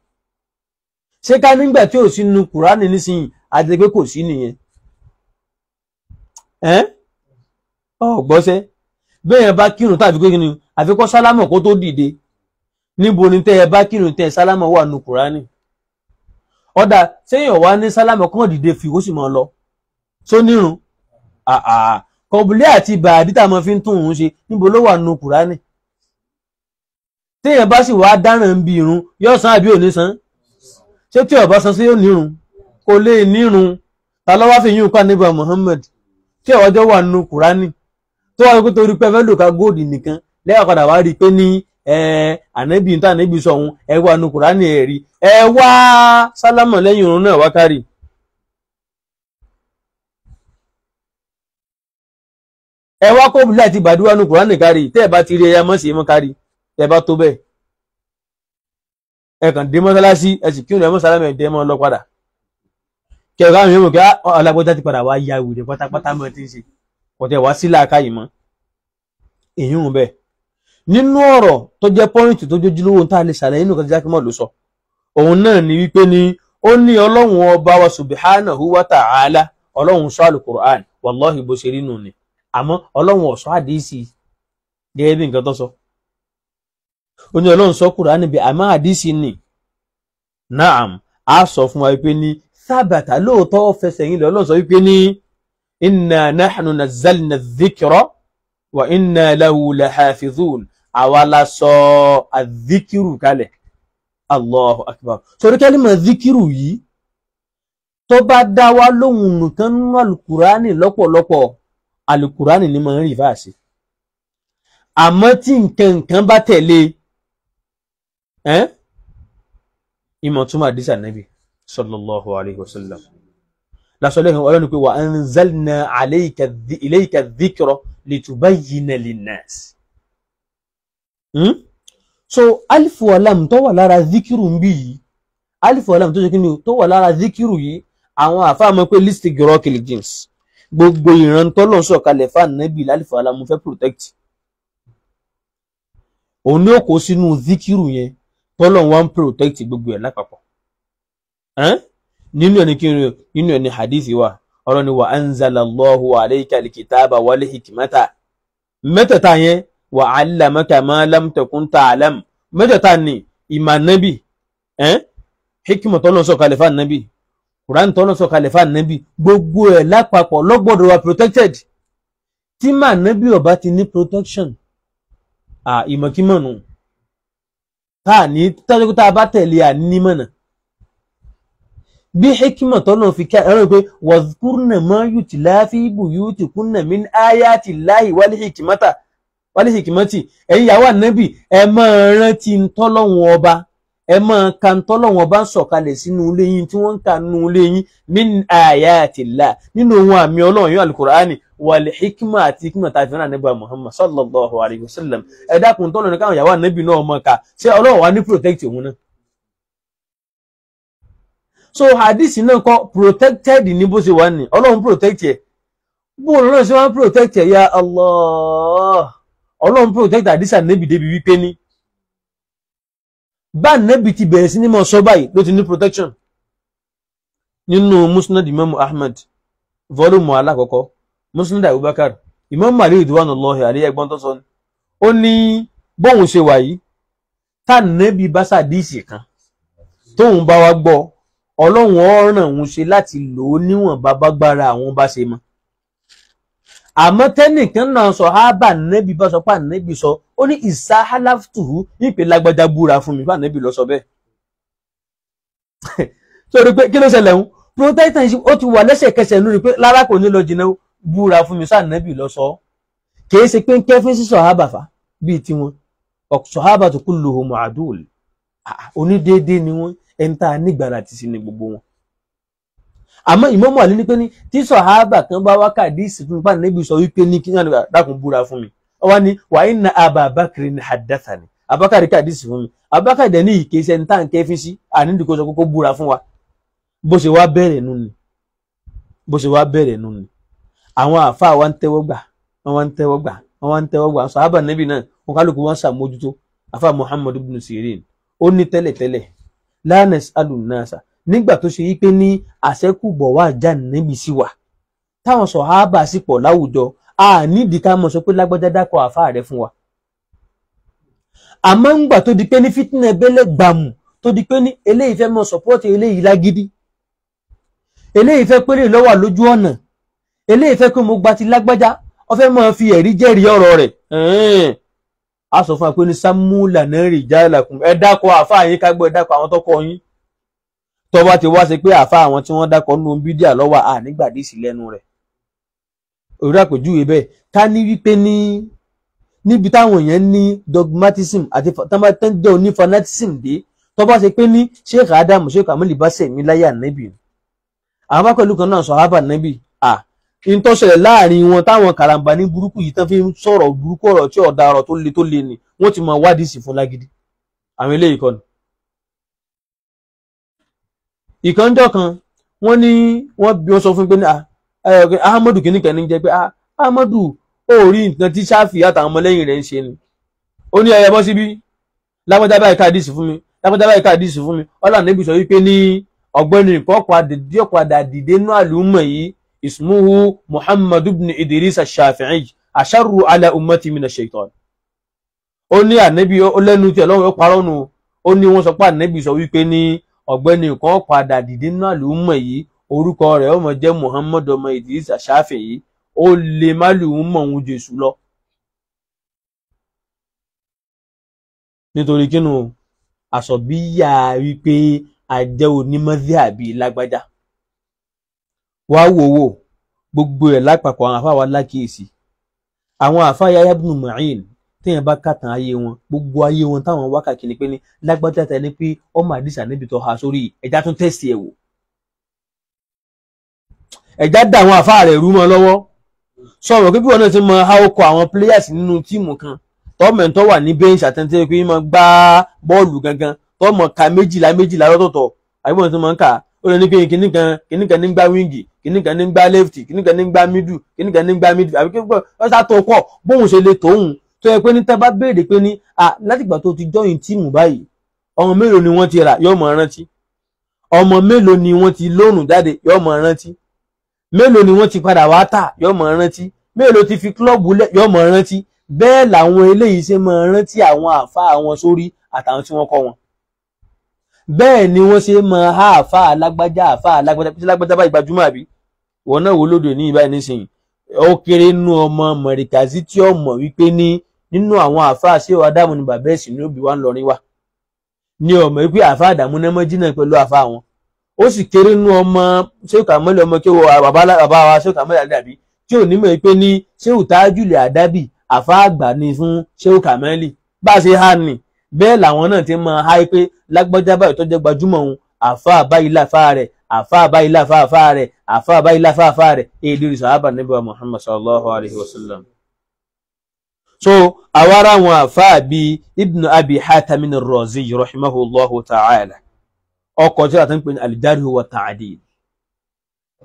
Speaker 1: Ṣé ká nígbà tí ò sí nínú Kùránì nísìnyí àti pé kò sí nìyẹn? Ọ gbọ́sẹ́ bẹ́ẹ̀ bá kírun tàbí pé kíni àfi kó sálámọ̀ kó tó dìde. Níbo ni tẹ́ ẹ bá kírun tẹ́ ẹ sálámọ̀ wà nínú Kùránì? Ọ̀dà sẹ́yìn wá ní sálámọ̀ kàn dìde fi ó sì máa lọ só nírun. Àà kọ̀bùlé àti bàdí tá a máa fi ń tún òun ṣe, níbo ló wà nínú Kùránì? Téèyàn bá sì wá dáràn ń bi irun, yóò san àbí ò ní san? Ṣé tí ó bá san sí yóò nírun? Kò lè nírun. Ta ló wá fi yún ká nígbà Muhammad tí ọjọ́ wà nínú Kùránì tó wà pé torí pé fẹ́ lò ká góòdì nìkan lẹ́yìn padà wá rí i pé ní ànábì ní tànábì sọ òun ẹ wà nínú Kùránì, ẹ rí ẹ wá sálámà lẹ́yìn òun náà wá kárì. Ẹ wá kó bílẹ̀ àti bàdúrà nínú Kùránì kárì, tẹ́ ẹ bá ti rí ẹyà mọ́ sí mọ́ kárì, tẹ́ ẹ bá tó bẹ́ẹ̀. Ẹ kàn dé mọ́sálásí, ẹ sì kírun ẹ mọ́sálásí ẹ̀ dẹ́ mọ́ lọ padà. Kẹ̀kọ́ àwọn èèyàn mọ̀ kí alágbọ́já ti padà wá ya wèrè pátápátá mọ́ ti ń ṣe. Kò tẹ̀ wá sí làákàyè mọ́. Èyí ń bẹ. Nínú ọ̀rọ̀ tó jẹ́ pọ́ìntì tó jójúlówó tá a lè ṣàlàyé nínú kan tí Jákèmọ́ ló sọ. Òun náà ni wípé ní ó ní Ọlọ́run ọba wa subhanahu wa ta'ala, Ọlọ́run sọ alukur'an, wàláhì bó ṣe rí nù ni. Àmọ́ Ọlọ́run ò sọ àdísì gẹ́gẹ́ bí nǹkan tó sọ. Ó ní Ọlọ́run sọ Kùránì bí àmọ́ àdísì ni. Naam, a sọ fún wa wípé ní sábàtà lóòótọ́ fẹsẹ̀ yín lọ, Ọlọ́run sọ wípé ní inna nahnu nazzalna dhikra wa inna lahu lahafizun. Àwa la sọ àdíkìrù kalẹ̀. Allahu akbar. Sọ̀rọ̀ kẹ́límà díkìrù yìí tó bá dá wa lóhùn nìkan nínú alukurani lọ́pọ̀lọpọ̀, alukurani ni máa ń rìfáàsì. Àmọ́ tí nǹkan nǹkan bá tẹ̀lé ìmọ̀ túmọ̀ àdìsá nàbì sallallahu alayhi wa sallam. Lásọ̀lẹ̀ kan Ọlọ́run pé wa anzalna ilayka dhikra litubayyina linnas. So alifu alam tó wà lára zikiru ń bí yìí, alifu alam tó ṣe kí ni tó wà lára zikiru yìí, àwọn àfáà mọ̀ pé list gírọ́kìlì jeans gbogbo ìran tọ́lọ̀ sọ̀kalẹ̀ fáànẹ́bì lálìfù alam fẹ́ protect. Òun ní ó kó sínú zikiru yẹn tọ́lọ̀ wá ń protect gbogbo ẹ̀ lápapọ̀. Nínú ẹni kí nínú ẹni hadith wa ọ̀rọ̀ ni wa anzalallahu alayka alkitaba wal hikmata, mẹ́tẹ̀ẹ̀ta yẹn wa allamaka ma lam takun ta'lam, mẹ́tẹ̀ẹ̀ta ni ìmà nábì, hikima tọ́lọ̀ sọ̀kalẹ̀ fáànẹ́bì, Quran tọ́lọ̀ sọ̀kalẹ̀ fáànẹ́bì, gbogbo ẹ̀ lápapọ̀ lọ́gbọ́dọ̀ wa protected. Tí mà nábì ọba ti ní protection, ìmọ̀kímọ̀ nù táà ní tọ́jú tá a bá tẹ̀lé ànímọ̀nà. Bí hikima tọ́lọ̀ fi ká ẹ̀rọ pé wadhkurna ma yutla fi buyutikunna min ayati llahi wal hikmata wal hikmati, ẹ̀yin ìyàwó ànábì ẹ máa rántí ntọ́lọ́wọ́n ọba, ẹ máa ka ntọ́lọ́wọ́n ọba ń sọ̀kalẹ̀ sínú ilé yín tí wọ́n ń ka nínú ilé yín min ayati llah, nínú ohun àmì Ọlọ́run yóò alukur'ani wal hikma àti hikma tá a fi rán ànábì Muhammad sallallahu alayhi wa sallam. Ẹ dákun tọ́lọ́ ní káwọn ìyàwó ànábì náà máa ka, ṣé Ọlọ́run wa ní protect òun náà? So hadisi náà kọ́ protected ní bó ṣe wà ní Ọlọ́run protect ẹ̀. Bó Ọlọ́run ṣe wá protect ẹ̀, ya Allah, Ọlọ́run protect hadisi ànábì débi wípé ní bá ànábì ti bẹ̀rẹ̀ sí ní mọ̀ sọ báyìí ló ti ní protection. Nínú Musnad Imam Ahmad volume alákọ̀ọ́kọ́, Musnad Abubakar, Imam Ali ridwanullahi alayhi ẹgbọ́n tó sọ ni ó ní bóun ṣe wà yìí, tá ànábì bá sàdíìsì kan tóun bá wá gbọ́, Ọlọ́run ọ̀ràn òun ṣe láti lò ó níwọ̀n bàbágbára àwọn bá ṣe mọ́. Àmọ́ tẹ́nìkan náà sọ ábà nẹ́bí bá sọ pé ànẹ́bí sọ, ó ní ìsáhálàfùtùhù nípe lágbájá búra fún mi bá ànẹ́bí lọ sọ bẹ́ẹ̀. Sórí pé kí ló ṣẹlẹ̀ ń protestant ó ti wà lẹ́sẹ̀kẹsẹ̀ lórí pé lára kò ní lọ jìnnà búra fún mi sọ ànẹ́bí lọ sọ. Kì í ṣe pé ń kẹ́fín sí sọ̀hábà fà bíi tiwọn, sọ̀hábà tó kulluhum adul, onídéédé ni wọ́n, ẹni tá a nígbàrà ti sí ni gbogbo wọn. Àmọ́ Ìmámù Àlí ní pé ní tí sọ̀hábà kan bá wá kàdíìsì fún pa níbi sọ wípé ní kí náà dákun búra fún mi, ó wá ní wa inna Aba Bakri ní haddathani, Abakari kàdíìsì fún mi, Abakari dẹ̀ ní ìkéṣẹ́ ẹni tá à ń kẹ́fín sí àníndìkó sọ kókó búra fún wa. Bó ṣe wá bẹ̀rẹ̀ nù ni, bó ṣe wá bẹ̀rẹ̀ nù ni, àwọn àáfàá wa ń tẹ́wọ́ gbà, wọ́n ń tẹ́wọ́ gbà, wọ́n ń tẹ́wọ́ gbà. Sọ̀hábà níbi náà wọn kálukú wọn ṣàmójútó. Àfáà Muhammad ibn Sirin ó ní tẹ́lẹ̀tẹ́lẹ̀ la nas'alu nasa, nígbà tó ṣe wípé ní àṣẹ́kùbọ̀ wà já níbi sí wa táwọn sọ̀hábà sì pọ̀ láwùjọ, a nídìí ká mọ̀ sọ pé lágbájá dákọ̀ àfáà rẹ fún wa. Àmọ́ ńgbà tó di pé ní fitna ẹbẹ́lẹ̀ gbàmù, tó di pé ní eléyìí fẹ́ mọ sọ̀pọ́ọ̀tì eléyìí lágídí, eléyìí fẹ́ péré lọ́wà lójú ọ̀nà, eléyìí fẹ́ pé mo gba ti lágbájá, ó fẹ́ máa fi ẹ̀rí jẹ́rìí ọ̀rọ̀ rẹ̀. A sọ fún wa pé ní sámúlà náà rì jálàkùn, ẹ dákọ̀ àfáà yín ká gbọ́, ẹ dákọ̀ àwọn tó kọ yín. Tó bá ti wá ṣe pé àfáà àwọn tí wọ́n dákọ̀ nínú bídíà lọ́wọ́ à nígbàdí sí lẹ́nu rẹ̀. Òwúrọ̀ àpèjúwe bẹ́ẹ̀ ká ní wípé ní níbi táwọn èèyàn ní dogmatism àti tán jẹ́ oní fanatism dé, tó bá ṣe pé ní Sheikh Adam Sheikh Amali bá sẹ̀mí láyé ànábì, àwọn bá pẹ̀lú kan náà sàhábà ànábì, à ń tó ṣẹlẹ̀ láàrin wọn táwọn karambà ní burúkú yìí tán fi ń sọ̀rọ̀ burúkú ọ̀rọ̀ tí ọ̀dà ọ̀rọ̀ tó le tó le ni wọ́n ti mọ wádìí sí fún lágídí. Àwọn eléyìí kọ́ ni Ìkànjọ́ kan wọ́n ní wọ́n bí wọ́n sọ fún pé ní Ahmadu kìnnìkan ní jẹ́ pé Ahmadu ó rí nǹkan tí Ṣáfì àtàwọn ọmọlẹ́yìn rẹ̀ ń ṣe ni. Ó ní ẹyẹ bọ́ síbí, lágbájá báyìí káàdìsì fún mi, lágbájá báyìí káàdìsì fún mi. Ọlọ́run níbi sọ wípé ní ọ̀gbẹ́ni nǹkan padà dìde nínú àlùmọ̀ yìí, ismuhu Muhammad ibn Idris ash-Shafi'i asharru ala ummati mina shaitan. Ó ní ànẹ́bí ó lẹ́nu tí ọlọ́run ó parọ́ nù. Ó ní wọ́n sọ pé ànẹ́bí sọ wípé ní ọ̀gbẹ́ni kan padà dìde nínú àlùmọ̀ yìí, orúkọ rẹ̀ ó máa jẹ́ Muhammad ọmọ Idris ash-Shafi'i, ó lè má lùmọ̀ òun Jésù lọ. Nítorí kínú àsọ̀bíyà wípé àjẹ́ onímọ̀dé àbí lágbájá. Wá wò wò gbogbo ẹ̀ lápapọ̀ àwọn àfáà wa lákìyèsí. Àwọn àfáà Yahya ibn Ma'in téèyàn bá kàtàn ayé wọn, gbogbo ayé wọn táwọn wákàkì ni pé ní lágbájá ta ni pé ọmọ àdìsá níbi tó ha sórí ẹja tún tẹ̀sí ẹ̀ wò. Ẹja dà àwọn àfáà rẹ̀ rú mọ́ lọ́wọ́. Sọ̀rọ̀ pé bí wọn náà ti mọ how kọ àwọn players nínú tíìmù kan, tọ́mẹ̀ntọ́ wà ní bench àtẹ̀ntẹ́ pé máa gbá bọ́ọ̀lù gangan, tọ́mọ̀ ka méjìlá méjìlá lọ́tọ̀ọ̀tọ̀, àbí wọn ti máa ń kà ó lè ní pé kìnnìkan ní gbá wíńgì, kìnnìkan ní gbá lẹ́fìtì, kìnnìkan ní gbá mídù, kìnnìkan ní gbá mídù, àbí kíkọ́ wọ́n sá tó kọ̀ bóun ṣe lè tóun tó yẹ pé ní tẹ́ bá béèrè pé ní à látìgbà tó ti jọyìn tíìmù báyìí, ọmọ mélòó ni wọ́n ti rà yóò máa rántí, ọmọ mélòó ni wọ́n ti lóònù jáde yóò máa rántí, mélòó ni wọ́n ti padà wá tà yóò máa rántí, mélòó ti fi klọ́ọ̀bù lẹ̀ yóò máa rántí. Bẹ́ẹ̀ làwọn eléyìí ṣe máa rántí àwọn àáfàá wọn sórí àtàwọn tí wọ́n kọ́ wọn. Bẹ́ẹ̀ ni wọ́n ṣe máa há àáfàá alágbájá, àáfàá alágbájá, tí lágbájá báyìí gbajúmọ̀ àbí wọn náà wò lóde ní ìbáyìí nísìnyí. Ó kéré nú ọmọ mọ̀rìkàzí tí ó mọ̀ wípé ní nínú àwọn àáfàá ṣé Ádámù ni bàbá ẹ̀sìn ní òbí wa ń lọrin wa ní ọmọ wípé àáfàá Àdàmú náà mọ́ jìnnà pẹ̀lú àáfàá wọn. Ó sì kéré nú ọmọ ṣé Kàmọ́lì ọmọ kí bàbá wa ṣé Kàmọ́lì Àdàbí tí ò ní mọ̀ wípé ní ṣé Tájùlì Àdábì àfáà àgbà ni fún Ṣéhù Kàmẹ́lì bá a ṣe há ni. Bẹ́ẹ̀ làwọn náà ti máa há pé lágbájá báyìí tó jẹ́ gbajúmọ̀ òun, àfáà báyìí láfáà rẹ̀, àfáà báyìí láfáà àfáà rẹ̀, àfáà báyìí láfáà àfáà rẹ̀, èdè sàhábà Nábì wa Muhammad sallallahu alayhi wa sallam. So àwárá àwọn àfáà bíi Ibn Abi Hatim ar-Razi rahimahullahu ta'ala, ọkọ̀ tí a ti ń pè ní al-Jarh wa ta'dil,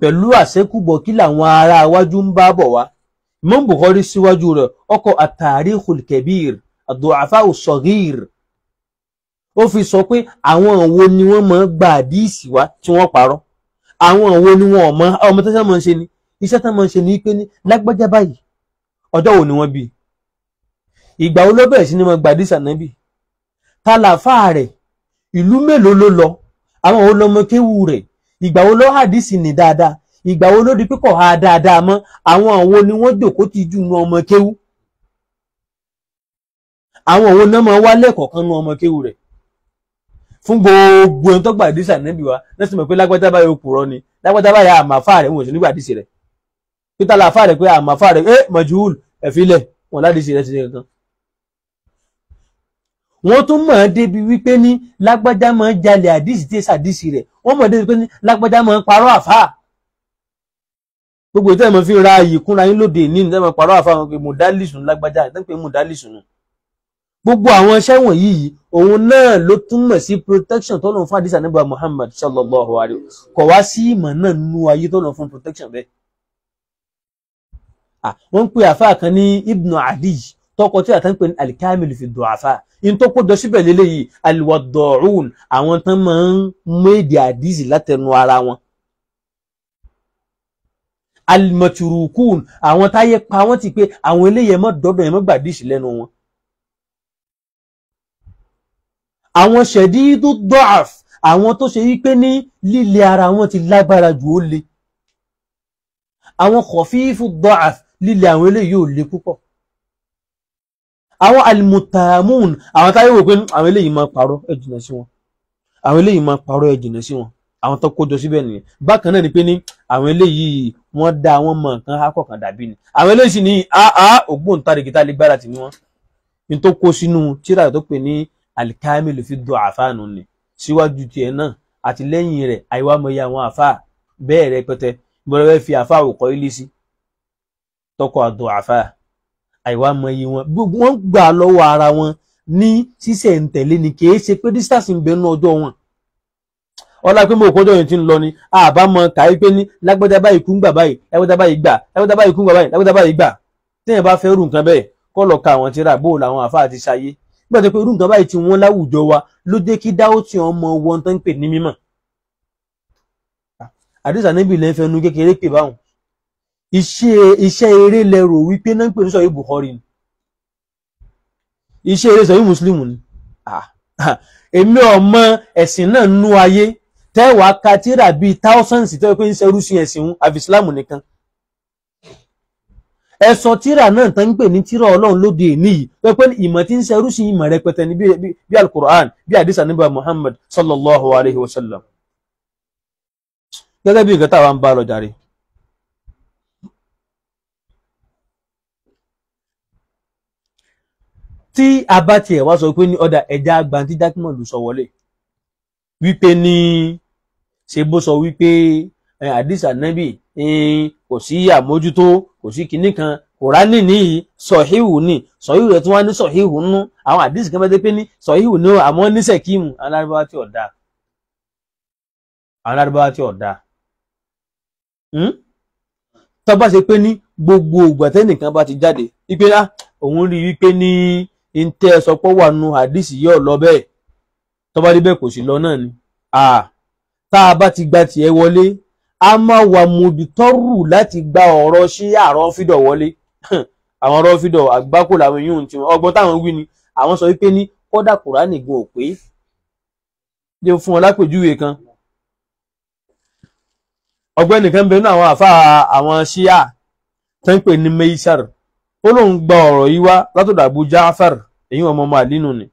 Speaker 1: pẹ̀lú àṣẹ́kùbọ̀ kí làwọn ará wájú ń bá bọ̀ wá. Imam Bukhari síwájú rẹ̀ ọkọ̀ at-Tarikhul Kabir ad-Du'afa as-Saghir, ó fi sọ pé àwọn wo ni wọ́n máa gba àdíìsì wá tí wọ́n parọ́, àwọn wo ni wọ́n mọ ọmọ tó sẹ́ máa ń ṣe ni iṣẹ́ tó máa ń ṣe ni pé ní lágbájá báyìí ọjọ́ wo ni wọ́n bí, ìgbà wo ló bẹ̀rẹ̀ sí ni máa gba àdíìsì ànábì, ta làáfà rẹ̀, ìlú mélòó ló lọ, àwọn wo lọmọ kéwù rẹ̀, ìgbà wo ló àdíìsì ní dáadáa, ìgbà wo ló di pé kò ha dáadáa mọ́, àwọn wo ni wọ́n jòkó ti jù nu ọmọ kéwú, àwọn wo náà máa wá lẹ́kọ̀ọ̀kan nu ọmọ kéwú rẹ̀. Fún gbogbo ẹni tó gba àdísì ànábì wa lẹ́sìn mọ̀ pé lágbájá báyìí òpùrọ́ ni, lágbájá báyìí àmàfà rẹ̀ wọn ò sí nígbà àdísì rẹ̀, pété àlàáfà rẹ̀ pé àmàfà rẹ̀ ẹ majhul ẹ̀fílẹ̀ wọn ládìsí rẹ̀ ti ṣe kankan. Wọ́n tún mọ̀ ọ́n débi wípé ní lágbájá máa ń jalè àdísì tí èsì àdísì rẹ̀, wọ́n mọ̀ débi pé ní lágbájá máa ń parọ́ àfáà. Gbogbo ìtẹ́ ìmọ̀ fi ra iyì kúnra yín lóde ní ìtẹ́ ìmọ̀ parọ́ àfáà wọn pé mùdálìsùn lágbájá, ìtẹ́ pé mùdálìsùn nù. Gbogbo àwọn iṣẹ́ wọ̀nyí yìí òun náà ló túmọ̀ sí protection tó lọ́n fún àdìsá nígbà Muhammad sallallahu alayhi wa sallam. Kò wá sí ìmọ̀ náà nínú ayé tó lọ́n fún protection bẹ́ẹ̀. Wọ́n ń pe àfáà kan ní Ibn Adiy tọkọ tí àtàn pè ní al-Kamil fi du'afa, in tó kó jọ síbẹ̀ lélẹ́yìí al-wadda'un, àwọn tán máa ń mú èdè àdìsí látẹnu ara wọn. Al-matrukun, àwọn táyé pa wọ́n ti pé àwọn eléyẹ mọ́ dọ́dọ̀ yẹn mọ́ gbàdísì lẹ́nu wọn. Àwọn ṣẹ̀dídú dọ́àf, àwọn tó ṣe wípé ní líle ara wọn ti lágbára jù ó le. Àwọn kọ̀fífù dọ́àf, líle àwọn eléyìí ò le púpọ̀. Àwọn almutamun, àwọn táyé wò pé àwọn eléyìí máa parọ́ ẹ jìnà sí wọn, àwọn eléyìí máa parọ́ ẹ jìnà sí wọn, àwọn tó kójọ síbẹ̀ nìyẹn. Bákan náà ni pé ní àwọn eléyìí wọ́n dá wọn mọ̀ nǹkan akọ̀kan dàbí ni, àwọn eléyìí sì ní àá ògbóǹtarìgì tá a lè gbára tì ní wọn. Ní tó kó sínú tírà tó pè ní Al-Kamil fi du'afa nù ni, síwájú tiẹ̀ náà àti lẹ́yìn rẹ̀ àìwá mọ iye àwọn àfáà bẹ́ẹ̀ rẹpẹtẹ. Bọ́lá fẹ́ fi àfáà òkọ́ ilé sí tọkọ àdùn àfáà àìwá mọ iye wọn, gbogbo wọn gbà lọ́wọ́ ara wọn ní sísẹ̀ǹtẹ̀lé ni, kì í ṣe pé distance ń bẹ nínú ọjọ́ wọn. Ọlá pé mo kọjọ yìí ti ń lọ ni àbámọ kàí pé ní lágbájá báyìí kú ń gbà báyìí, lágbájá báyìí gbà, lágbájá báyìí kú ń gbà báyìí, lágbájá báyìí gbà. Téèyàn bá fẹ́ rú nǹkan bẹ́ẹ̀ kọ́ lọ ka àwọn tíra bó làwọn àfáà ti ṣayé. Nígbà tó pé irú nǹkan báyìí ti wọ́n láwùjọ wa ló jẹ́ kí dáwọ́ tí ọmọ wọn tó ń pè ní mímọ̀. Àdìsá níbi ilẹ̀ ń fẹnu kékeré pè báwọn. Iṣẹ́ eré lẹ́rò wípé náà ń pè ní sọ̀yí Bukhari ni. Iṣẹ́ eré sọ̀yí Mùsùlùmí ni. Èmi ọmọ ẹ̀sìn náà nú ayé tẹ́wàá ka tíra bíi thousands tó yẹ pé ń ṣerú sí ẹ̀sìn àfi Ìsìlámù nìkan. Ẹ̀sọ́ tíra náà tán ń pè ní tíra Ọlọ́run lóde èní yìí tó yẹ pé ìmọ̀ tí ń ṣerú sí ìmọ̀ rẹpẹtẹ ní bí Al-Qur'an bí àdìsá níbà Muhammad sallallahu alayhi wa sallam. Gẹ́gẹ́ bí nǹkan táwa ń bá lọ jàre. Tí a bá tiẹ̀ wá sọ pé ní ọ̀dà ẹja gbanti Jákèmọ́lù sọ wọlé wípé ní ṣe bó sọ wípé àdìsá nábì kò sí àmójútó, kò sí kinní kan, Kùránì níyì sọ̀híhù ní sọ̀híhù rẹ̀ tí wọ́n ní sọ̀híhù nú àwọn àdìsí kan bá dé pé ní sọ̀híhù ní àmọ́ ní sẹ̀kímù alárúbáwá tí ọ̀dà, àwọn alárúbáwá tí ọ̀dà. Tó bá ṣe pé ní gbogbo ìgbà tẹ́nìkan bá ti jáde wípé òun rí wípé ní ntẹ́ sọpọ́ wà nù àdìsí yóò lọ bẹ́ẹ̀, tó bá rí bẹ́ẹ̀ kò sí lọ náà ni. Tá a bá ti gba tiẹ̀ wọlé, a máa wà mùdítọ́rù láti gba ọ̀rọ̀ sí àrọ́ fídọ̀ wọlé. Àwọn ọ̀rọ̀ fídọ̀ àgbákò làwọn yóò ti wọn ọgbọ́n táwọn wí ni àwọn sọ wípé ní kódà Kùránì gan ò pé. Jẹ́ fún ọ lápèjúwe kan. Ọ̀gbẹ́ni kan bẹ nínú àwọn àfáà àwọn ṣíà tó ń pè ní Meisar. Ó lóun gba ọ̀rọ̀ yìí wá látọ̀dọ̀ Abu Ja'far, èyí wọn ọmọ àlínú ni.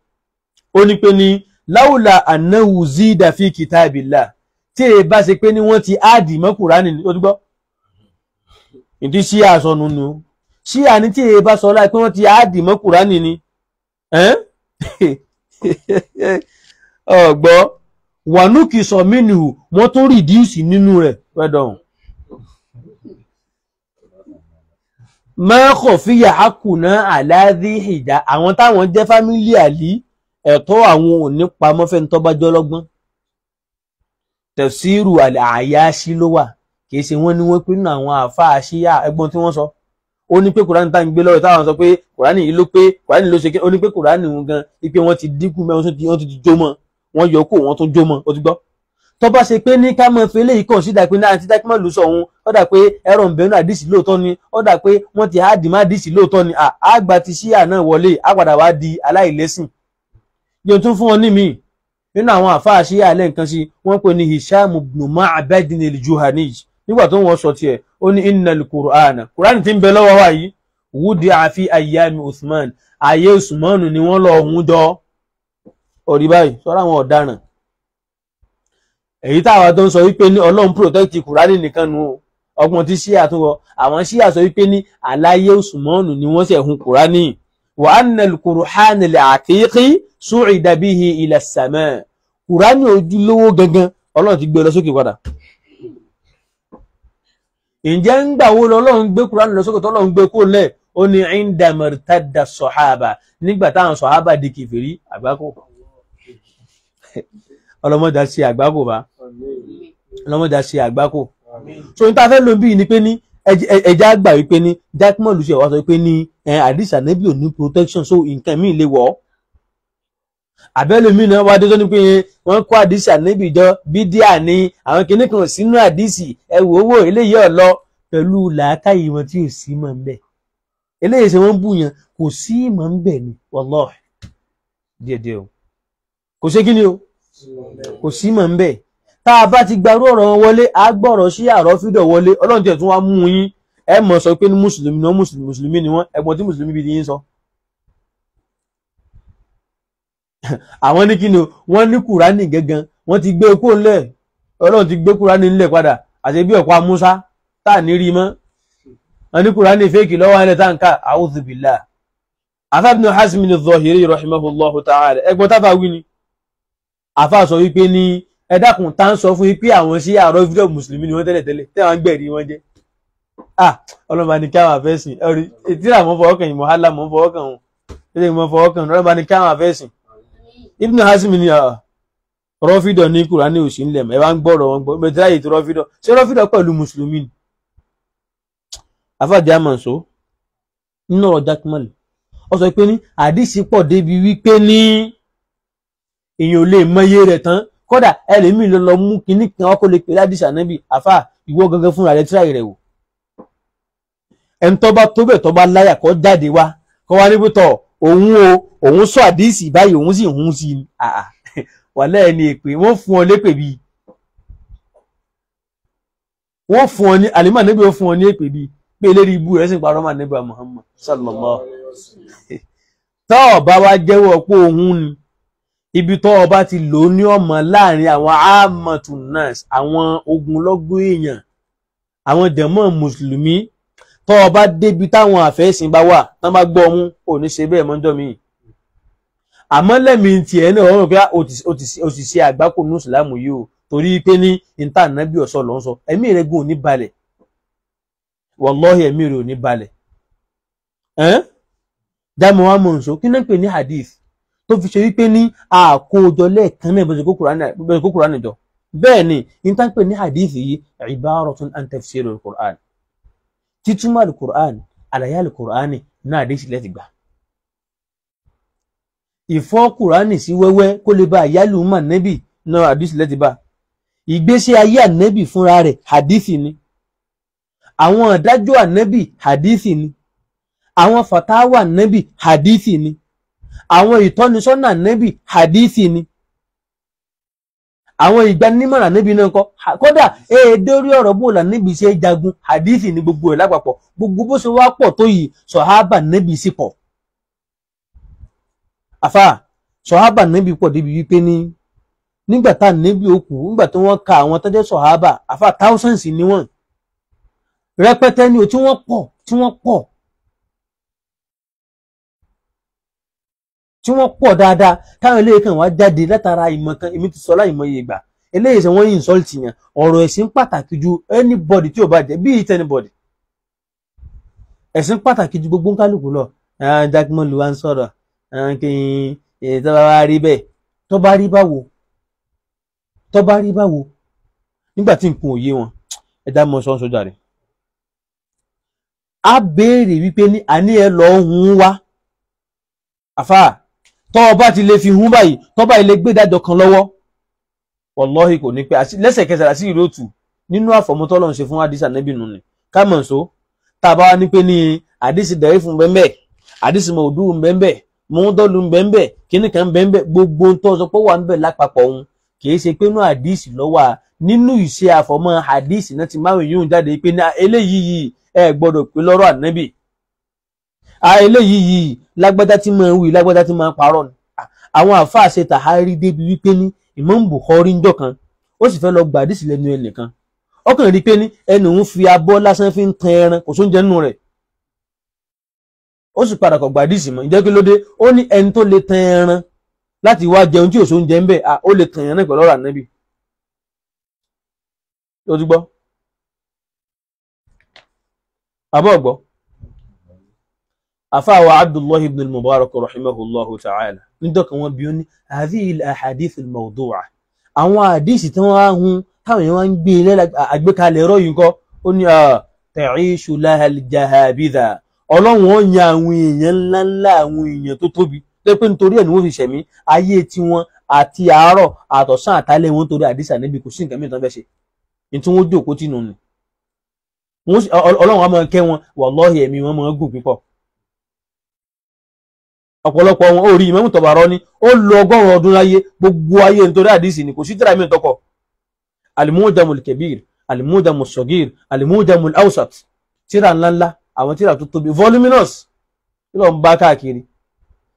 Speaker 1: Ó ní pé ní láwùlà annahu zida fi kitabillah, tí èyí bá ṣe pé ní wọ́n ti áàdì mọ́ Kùránì ní ó ti gbọ́. Ìdí ṣíà sọnù nù. Ṣíà ní tí èyí bá sọ láì pé wọ́n ti áàdì mọ́ Kùránì ni. Ọ̀gbọ́ wànúkì sọ mínú wọ́n tún rìdíùsì nínú rẹ̀ wẹ́dọ̀hùn. Mẹ́kọ̀ fíyà ákùnà àláàdí ìjà àwọn táwọn jẹ́ fámílì àlí ẹ̀tọ́ àwọn ò ní pamọ́ fẹ́ni tó bá jọlọ́gbọ́n. Tafsiru àyáṣí ló wà, kìí ṣe wọ́n ní wọ́n pín nínú àwọn àáfàá ṣíyà ẹgbọ́n tí wọ́n sọ. Ó ní pé Kùránì tá ń gbé lọ́wọ́ táwọn sọ pé Kùránì yìí ló pé Kùránì ló ṣe kí, ó ní pé Kùránì wọn gan wípé wọ́n ti dínkù mẹ́ wọ́n ti jó mọ́, wọ́n yọ kó wọ́n tún jó mọ́, ó ti gbọ́. Tó bá ṣe pé ní ká mọ̀ fi eléyìí kọ̀ǹsídà pé náà àti Jákèmọ́lù sọ òun, ó dà pé ẹ̀rọ ń bẹnu àdìsí lóòótọ́ ni, ó dà pé wọ́n ti háàdì má àdìsí lóòótọ́ ni, àgbà ti ṣíà náà wọlé, á padà wá di aláìlẹ́sìn. Yóò tún fún wọn ní míì nínú àwọn àfáà ṣíà lẹ́ǹkan sí, wọ́n pè ní Hisham ibn Ma'bad al-Juhani. Nígbà tó wọ́n sọ tiẹ̀, ó ní innal Qur'ana, Qur'an tí ń bẹ lọ́wọ́ wa yìí, wudi'a fi ayyami Uthman, ayé Usman ni wọ́n lọ hun jọ. Orí báyìí sọ́ra àwọn ọ̀daràn. Èyí táwa tó ń sọ wípé ní Ọlọ́run protect Kùránì nìkan nu o, ọgbọ́n tí ṣíà tún wọ àwọn ṣíà sọ wípé ní àlàyé Usmanu ni wọ́n ṣe hun Kùránì. Wa anna al-Qur'ana al-aqiqi su'ida bihi ila as-sama', Kùránì ojúlówó gangan Ọlọ́run ti gbé lọ sókè padà. Ǹjẹ́ ń gbà wo lọ́lọ́run gbé Kùránì lọ sókè tọ́lọ́run gbé kó lẹ̀? Ó ní inda martadda sọ̀hábà, nígbà táwọn sọ̀hábà di kèfèrí àgbákò. Ọlọ́mọdé ṣe àgbákò bá, ọlọ́mọdé ṣe àgbákò. So n ta fẹ́ ló ń bí ni pé ní ẹja àgbà wípé ní Jákèmọ́lù ṣe wá sọ wípé ní àdìsá nẹ́bí ò ní protection, so nǹkan míì lè wọ̀ ọ́. Àbẹ́lómi náà wá dé tó ní pé wọ́n kó àdìsá nẹ́bí jọ bídíà ní àwọn kinní kan sínú àdìsí, ẹ wò ó wò eléyìí ọ̀lọ́ pẹ̀lú làákàyè wọn tí ò sí mọ̀ ń bẹ̀. Eléyìí ṣe wọ́n bù yẹn kò sí mọ̀ ń bẹ̀ ni wallahi díẹ̀díẹ̀ o, kò ṣe kí ni o, kò sí mọ̀ ń bẹ̀. Tá a bá ti gbarú ọ̀rọ̀ wọn wọlé, a gbọ́rọ̀ sí àrọ́ fídọ̀ wọlé, Ọlọ́run tiẹ̀ tún wá mú yín, ẹ mọ̀ sọ pé ní mùsùlùmí náà mùsùlùmí ni wọ́n, ẹ̀gbọ́n tí mùsùlùmí bí yín sọ. Àwọn ní kí ni o, wọ́n ní Kùránì gangan, wọ́n ti gbé kó ńlẹ̀, Ọlọ́run ti gbé Kùránì ńlẹ̀ padà, àti bí ọ̀pá Musa tá à ní rí mọ́. Wọ́n ní Kùránì fẹ́ẹ̀kì lọ́wọ́ ẹ̀lẹ́ tá ń ká, a'udhu billah. Àfáà Ibn Hazm al-Zahiri rahimahullahu ta'ala, ẹ̀gbọ́n táfà wí ni. Àfáà sọ wípé ní ẹ dákun tá ń sọ fún yín pé àwọn sí àrọ fídíò mùsùlùmí ni wọ́n tẹ́lẹ̀ tẹ́lẹ̀ tẹ́ wọ́n ń gbẹ̀rí wọn jẹ́. Ọlọ́mọba ní káwọn àfẹ́sìn ẹ̀rí ìtìrà mọ́ fọwọ́ kàn yìí mọ́ hálà mọ́ fọwọ́ kàn wọn tẹ́lẹ̀ mọ́ fọwọ́ kàn ọlọ́mọba ní káwọn àfẹ́sìn. Ibn Hazm ni Rọ́fídọ̀ ní Kùránì òsì ńlẹ̀ mọ́, ẹ wá ń gbọ́rọ̀ wọn gbọ́ mẹtìrá yìí tó rọ́fídọ̀, ṣé rọ́fídọ̀ pẹ̀lú mùsùlùmí ni? Afáàdé àmọ̀só nínú ọ̀rọ̀ Jaqmal, ó sọ pé ní àdìsí pọ̀ débi wípé ní èèyàn ò lè mọyé rẹ̀ tán, kódà ẹlòmíì ló lọ mú kinní kan ọkọ lè pè ládìsí ànábì. Àfà ìwọ gangan fúnra rẹ̀ tíráì rẹ̀ wò. Ẹni tó bá tó bẹ̀ tó bá láyà kó jáde wá kó wá níbi tọ̀ òun o, òun sọ àdìsí báyìí, òun sì hun sí i. Wàlẹ́ ẹni èpè wọ́n fún ọ lépè bíi, wọ́n fún ọ ní àlìmọ́ níbi ó fún ọ ní èpè bíi pé eléré ibú rẹ̀ sì ń parọ́ mà níbi Muhammad sallallahu. Tọ́ ọba wa jẹ́wọ́ pé òun ni ibi tọ́ ọba ti lò ní ọmọ láàrin àwọn amatunas, àwọn ogunlọ́gọ̀ èèyàn, àwọn jàmá mùsùlùmí, tọ́ ọba débi táwọn àfẹ́sìn bá wà tán bá gbọ́ ọmú ò ní ṣe bẹ́ẹ̀ mọ́jọ́ mi. Àmọ́ lẹ́mìí tiẹ̀ náà wọ́n rò pé ó ti ṣe àgbákò ní ìsìlámù yìí o, torí pé ní ìta ànábì ọ̀sọ́ ló ń sọ, ẹ̀mí rẹ̀ gùn ò ní balẹ̀, wàlọ́hì ẹ̀mí rẹ̀ ò ní balẹ̀. Dáàmú wa mọ̀ nsọ kí náà ń pè ní hadith tó fi ṣe wípé ní àkójọ lẹ́ẹ̀kan náà bó ṣe kó Kùránì jọ. Bẹ́ẹ̀ ni ìta ń pè ní hadith yìí ibaratun an tafsirul Qur'an, títúmọ̀ al-Qur'an, àlàyé al-Qur'an náà hadith lẹ́ti gbà. Ìfọ́ Kùránì sí wẹ́wẹ́ kó lè bá àyálù mọ̀ nẹ́bì náà hadith lẹ́ti bá. Ìgbésí ayé ànẹ́bì fúnra rẹ̀ hadith ni. Àwọn ìdájọ́ ànẹ́bì hadith ni. Àwọn fatawa ànẹ́bì hadith ni. Àwọn ìtọ́nisọ́nà ànẹ́bì hadith ni. Àwọn ìgbanímọ̀ràn ànẹ́bì náà kọ́. Kódà èdè orí ọ̀rọ̀ bó là níbi ṣe jagun hadith ni gbogbo ẹ̀ lápapọ̀. Gbogbo bó ṣe wá pọ̀ tó yìí sọ̀hábà ànẹ́bì sì pọ̀. Àfà sọ̀hábà ànẹ́bì pọ̀ débi wípé ní nígbà tá ànẹ́bì ó kú, nígbà tí wọ́n ka àwọn tó jẹ́ sọ̀hábà, àfà thousands ni wọ́n rẹpẹtẹ ni o, tí wọ́n pọ̀ tí wọ́n pọ̀ tí wọ́n pọ̀ dáadáa. Táwọn eléyìí kan wá jáde látara ìmọ̀ kan, èmi ti sọ láìmọye ìgbà, eléyìí sọ wọ́n insult yẹn. Ọ̀rọ̀ ẹ̀sìn pàtàkì ju anybody tí ò bá jẹ́ bí it anybody, ẹ̀sìn pàtàkì ju gbogbo kálukú lọ. Jaqmal wa ń sọ̀rọ̀ kí n tó bá wá rí bẹ́ẹ̀, tó bá rí báwo, tó bá rí báwo, nígbà tí nǹkan ò yé wọn, ẹ̀dá mọ̀ sọ́n sójà rẹ̀. A béèrè wípé ní àní ẹ lọ hun wá. Àfà tọ́ ọba ti lè fi hun báyìí, tọ́ bá ilé gbé dájọ́ kan lọ́wọ́, wàlọ́hì kò ní pẹ́ lẹ́sẹ̀kẹsẹ̀ àti ìrótù nínú àfọ̀mọ́tọ́ lọ́n ṣe fún àdìsí ànábì nù ni. Kámọ̀nsó tá a bá wá ní pé ní àdìsí dẹ̀rí fún bẹ́ẹ̀, àdìsí mọ̀ọ́dù bẹ́ẹ̀, mọ́ọ́dọ́lù bẹ́ẹ̀, kíní kan bẹ́ẹ̀, gbogbo ń tọ́ sọ pé wà ń bẹ̀ lápapọ̀ òun kì í ṣe pé inú àdìsí lọ́wọ́ nínú ìṣe àfọ̀mọ́ àdìsí náà ti máa ń yún jáde pé ní eléyìí yìí ẹ gbọ́dọ̀ pé lọ́rọ̀ ànábì, eléyìí yìí lágbádá tí máa ń wí, lágbádá tí máa ń parọ́ ni. Àwọn àfáà ṣe tàhárí débi wípé ní Imam Bukhari ń jọ kan, ó sì fẹ́ lọ gba àdìsí lẹ́nu ẹnìkan, ọkàn rí pé ní ẹnu òun fi abọ́ lásán fi ń tan ẹran, kò sóúnjẹ nínú rẹ̀, ó sì padà kọ̀ gba àdìsí mọ́. Ǹjẹ́ kí ló dé? Ó ní ẹni tó lè tan ẹran láti wá jẹun tí ò sóúnjẹ ń bẹ̀, ó lè tan ẹran pẹ̀lú ọ̀rọ̀ ànábì. Ó ti gbọ́ àbọ̀ gbọ́. Àfáàwà Abdullahi ibn al-Mubarak rahimahullahu ta'ala níjọ́ kan wọ́n bí ó ní hadhihi al-ahadith al-mawdu'a, àwọn àdísì tí wọ́n á hun táwọn èèyàn wá ń gbé ilé àgbékalẹ̀ ẹ̀rọ yìí kọ́, ó ní ta'ishu laha al-jahabidha, ọlọ́run ó yan àwọn èèyàn ńláńlá, àwọn èèyàn tó tóbi tó pé nítorí ẹ̀ ni wọ́n fi ṣẹ̀mí ayé tiwọn àti àárọ̀ àtọ̀sán àtàlẹ́ wọn torí àdísì ànábì, kò sí nǹkan mìíràn tán fẹ́ ṣe ní tí wọ́n jókòó tì nù ni. Ọlọ́run á máa kẹ́ wọn, wallahi ẹ̀mí wọn máa gùn pípọ̀. Ọ̀pọ̀lọpọ̀ wọn ó rí Imam Tabarani ó lo 100 ọdún láyé, gbogbo ayé nítorí àdìsí ni, kò sí tíra mi tọkọ. Al-Mu'jamul Kabir, Al-Mu'jamus Saghir, Al-Mu'jamul Awsat, tíra ńláńlá, àwọn tíra tó tóbi voluminous tí lọ́n bá káàkiri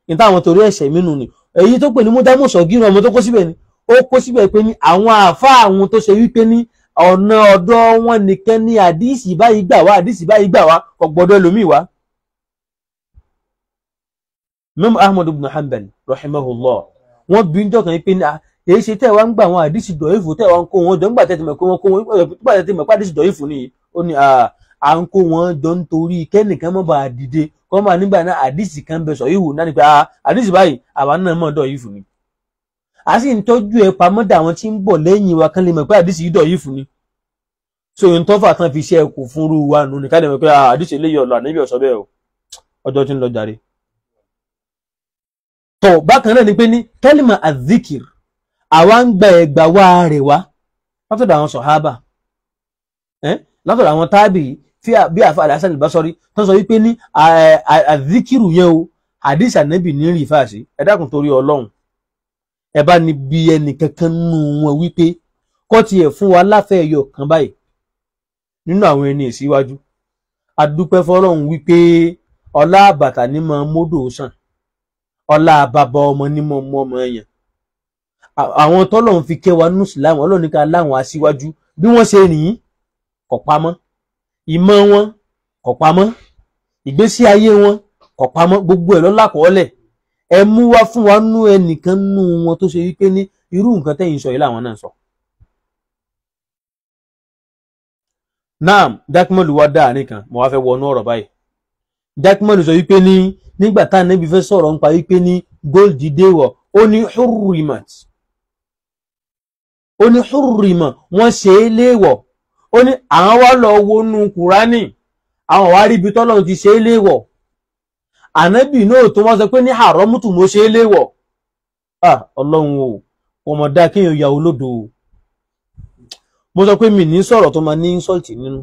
Speaker 1: ní táwọn torí ẹ̀ṣẹ̀ mínú ni. Èyí tó pè ní Mu'jamus Saghir, ọmọ tó kó síbẹ̀ ni ó kó síbẹ̀ pé ní àwọn àáfàá àwọn tó ṣe wípé ní ọ̀nà ọ̀dọ̀ wọn nìkan ní àdìsí báyìí gbà wá, àdìsí báyìí gbà wá, kò gbọ́dọ̀ ẹlòmíì wá. Imam Ahmad ibn Hanbal rahimahullah, wọ́n bí njọ́ kan pé ní èyí ṣe tẹ́ wá ń gbà àwọn àdìsí dọ̀ífù, tẹ́ wá ń kó wọn jọ ńgbà tẹ́ ti mọ̀ pé wọ́n kó wọn, nígbà tẹ́ ti mọ̀ pé àdìsí dọ̀ífù nìyí, ó ní à ń kó wọn jọ nítorí kẹ́nìkan mọ́ bá dìde kọ́ máa nígbà náà àdìsí kan bẹ sọ ìwù náà ni pé àdìsí báyìí àwa náà mọ̀ dọ̀ífù ni. A sì ń tọ́jú ẹ pamọ́ dà àwọn tí ń bọ̀ lẹ́yìn wa kán lè mọ̀ pé àdìsí yìí dọ̀ yìí fún ni. So ohun tó fà tán fi ṣe ẹkù fúnrú wa nù ní ká lè mọ̀ pé àdìsí eléyìí ọ̀lọ́ ànábì ọ̀sọ́ bẹ́ẹ̀ o, ọjọ́ tí ń lọ jàre. Tó bákan náà ni pé ní kẹ́lìmọ̀ àdìkìr àwa ń gba ẹ̀gbà wa rẹ̀ wá látọ̀dọ̀ àwọn sọ̀hábà, látọ̀dọ̀ àwọn tábì bí àfa Al-Hasan al-Basri tó ń sọ wípé ní àdìkìrù yẹn o, àdìsí ànábì ní rí fàṣí. Ẹ dákun torí Ọlọ́run, ẹ bá ní bí ẹnì kankan nù wọn wípé kọ́ tiẹ̀ fún wa láfẹ́ ẹyọ kan báyìí nínú àwọn ẹni ìsíwájú. A dúpẹ́ fọ́lọ́run wípé ọlá àbàtà ní mọ mọ́dò sàn, ọlá bàbá ọmọ ní mọ mọ́ ọmọ yẹn. Àwọn tọ́lọ́run fi kẹ́ wa nínú Ìsìlámù, Ọlọ́run ní ká láwọn aṣíwájú bí wọ́n ṣe rìn kò pamọ́, ìmọ̀ wọn kò pamọ́, ìgbésí ayé wọn kò pamọ́, gbogbo ẹ̀ lọ́lá kọ́ọ́lẹ̀. Ẹ mú wá fún wa nú ẹnìkan nú wọn tó ṣe wípé ní irú nǹkan tẹ́yìn sọ yìí làwọn náà sọ. Naam, Jákèmọ́lù wá dáa nìkan, mo wá fẹ́ wọnú ọ̀rọ̀ báyìí. Jákèmọ́lù sọ wípé ní nígbà tá Ànábì fẹ́ sọ̀rọ̀ nípa wípé ní gold déwọ̀, ó ní hurrimat, ó ní hurrima, wọ́n ṣe é léèwọ̀. Ó ní àwọn wá lọ wọnú Kùránì, àwọn wá rí ibi tọ́lọ́run ti ṣe é léèwọ̀. Ànábì náà tó wọ́n sọ pé ní haramutu mo ṣe é léèwọ̀. Ọlọ́run o, kò mọ̀ dá kéèyàn ya olódo o. Mo sọ pé mi ní sọ̀rọ̀ tó máa ní insult nínú,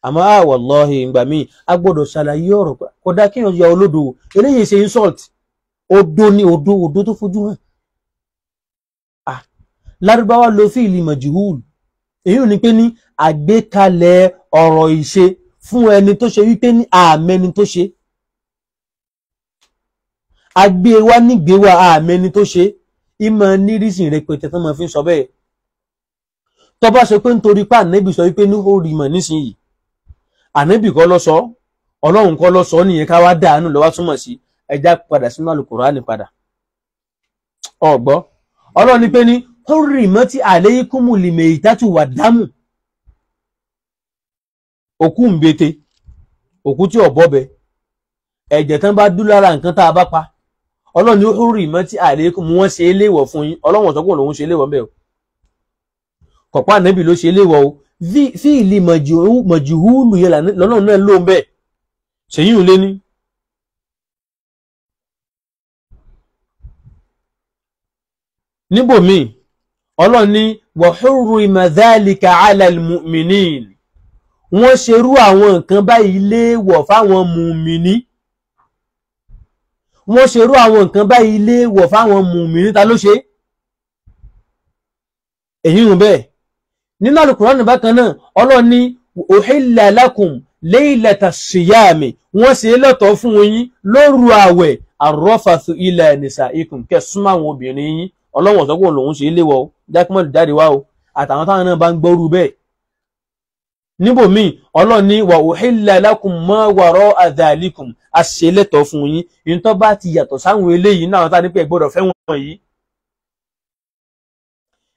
Speaker 1: àmọ́ wallahi ìgbà míì a gbọ́dọ̀ ṣàlàyé ọ̀rọ̀ kò dá kéèyàn ya olódo o. Eléyìí ṣe insult, odó ni odó, odó tó fojú hàn. Lárúbáwá lo fíìlì majhul, èyí ò ní pé ní àgbékalẹ̀ ọ̀rọ̀ ìṣe fún ẹni tó ṣe wípé ní àmẹ́ni tó ṣe. Agbéwá nígbéwá àmẹ́ni tó ṣe, ìmọ̀ nírísìn rẹpẹtẹ tó máa fi ń sọ bẹ́ẹ̀. Tó bá sọ pé nítorí pé Ànábì sọ wípé ní ó rí mọ̀ nísìnyìí, Ànábì kọ́ ló sọ, Ọlọ́run kọ́ ló sọ nìyẹn, ká wá dànù lọ́wọ́ túmọ̀ sí ẹja padà sínú Al-Kùránì padà. Ọ̀gbọ́ Ọlọ́run ní pé ní hurrimati alaykumul maytatu wad-damu, òkú ń bete, òkú tí ọ̀bọ bẹ, ẹ̀jẹ̀ tán bá dú lára nǹkan tá a bá pa, Ọlọ́run ní hurrimati alaykum, wọ́n ṣe é léèwọ̀ fún yín. Ọlọ́run sọ pé òun ṣe é léèwọ̀ ńbẹ̀ o, kọ̀pá Ànábì ló ṣe é léèwọ̀ o. Fíìlì mọ̀jùhúlù yẹn lọ́nà náà ló ń bẹ̀ ṣèyí ò lé ní. Níbòmíì Ọlọ́run ní wa hurrima dhalika ala al-mu'minin, wọ́n ṣerú àwọn nǹkan báyìí léèwọ̀ fáwọn mùmìní. Wọ́n ṣerú àwọn nǹkan báyìí léèwọ̀ fáwọn mùmìní, ta ló ṣe èyí ń bẹ́ẹ̀. Nínú Al-Qur'an bákan náà Ọlọ́run ní uhilla lakum laylata siyami, wọ́n ṣe lọ́tọ̀ fún yín lóru àwẹ̀ arrafathu ila nisaikum, kẹ́ súnmọ́ àwọn obìnrin yín. Ọlọ́run sọ pé òun lòun ṣe é léwọ̀ o, Jákèmọ́lù jáde wá o, àtàwọn táwọn náà bá ń gbọ́rú bẹ́ẹ̀. Níbòmíì Ọlọ́run ní wa uhilla lakum ma wara'a dhalikum, a ṣe lẹ́tọ̀ fún yín ìtọ́ bá ti yàtọ̀ sáwọn eléyìí náà tá ní pé ẹ gbọ́dọ̀ fẹ́ wọn yìí.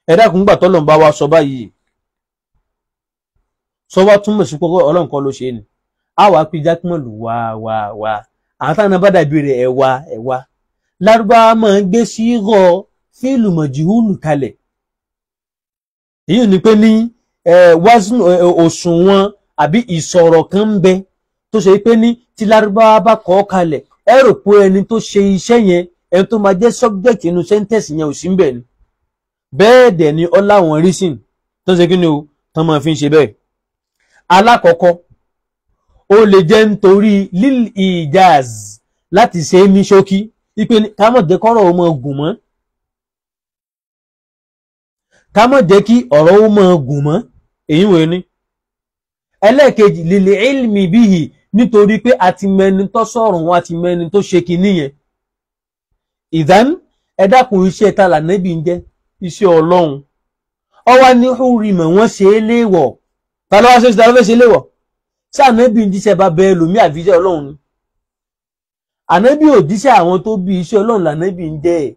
Speaker 1: Ẹ dákun, gbà tọ́lọ́run bá wa sọ báyìí, sọ wá túmọ̀ sí pé Ọlọ́run kọ́ ló ṣe ni. A wàá pe Jákèmọ́lù wá wá wá, àwọn táwọn náà bá dàbí rẹ̀ ẹ̀wá ẹ̀wá. Lárúbáwá máa ń gbé sígọ̀ fíìlù mọ̀jìhúlù kalẹ̀, èyí ni pé ní òṣùwọ̀n àbí ìsọ̀rọ̀ kan ń bẹ tó ṣe pé ní tí Lárúbáwá bá kọ́ kalẹ̀, ẹ rò pé ẹni tó ṣe iṣẹ́ yẹn, ẹni tó máa jẹ́ subject inú sentence yẹn ò sí ń bẹ̀ ni. Bẹ́ẹ̀ dẹ̀ ni ọ láwọn reason tó ṣe kí ni o tán máa fi ń ṣe bẹ́ẹ̀. Alákọ̀ọ́kọ́, ó lè jẹ́ nítorí lil ijaz, láti ṣe é ní ṣókí, ipe ká má jẹ́ kọ́rọ̀ ó máa gùn mọ́, ká má jẹ́ kí ọ̀rọ̀ ó máa gùn mọ́, èyí wòye ni. Ẹlẹ́ẹ̀kejì, lil ilmi bihi, nítorí pé a ti mẹni tó sọ̀rọ̀ wọn, a ti mẹni tó ṣe kinní yẹn. Ìdán, ẹ dákun, iṣẹ́ ta lànàbí ń jẹ́? Iṣẹ́ Ọlọ́run. Ọwá ní hurima, wọ́n ṣe é léèwọ̀. Ta ló wá ṣe, ta ló fẹ́ ṣe léèwọ̀? Ṣé Ànábì ń jíṣẹ́ bá bẹ́ẹ̀ lòmí àbí iṣẹ́ Ọlọ́run ni? Ànábì ò jíṣẹ́ àwọn tó bí, iṣẹ́ Ọlọ́run lànàbí ń jẹ́ ẹ̀.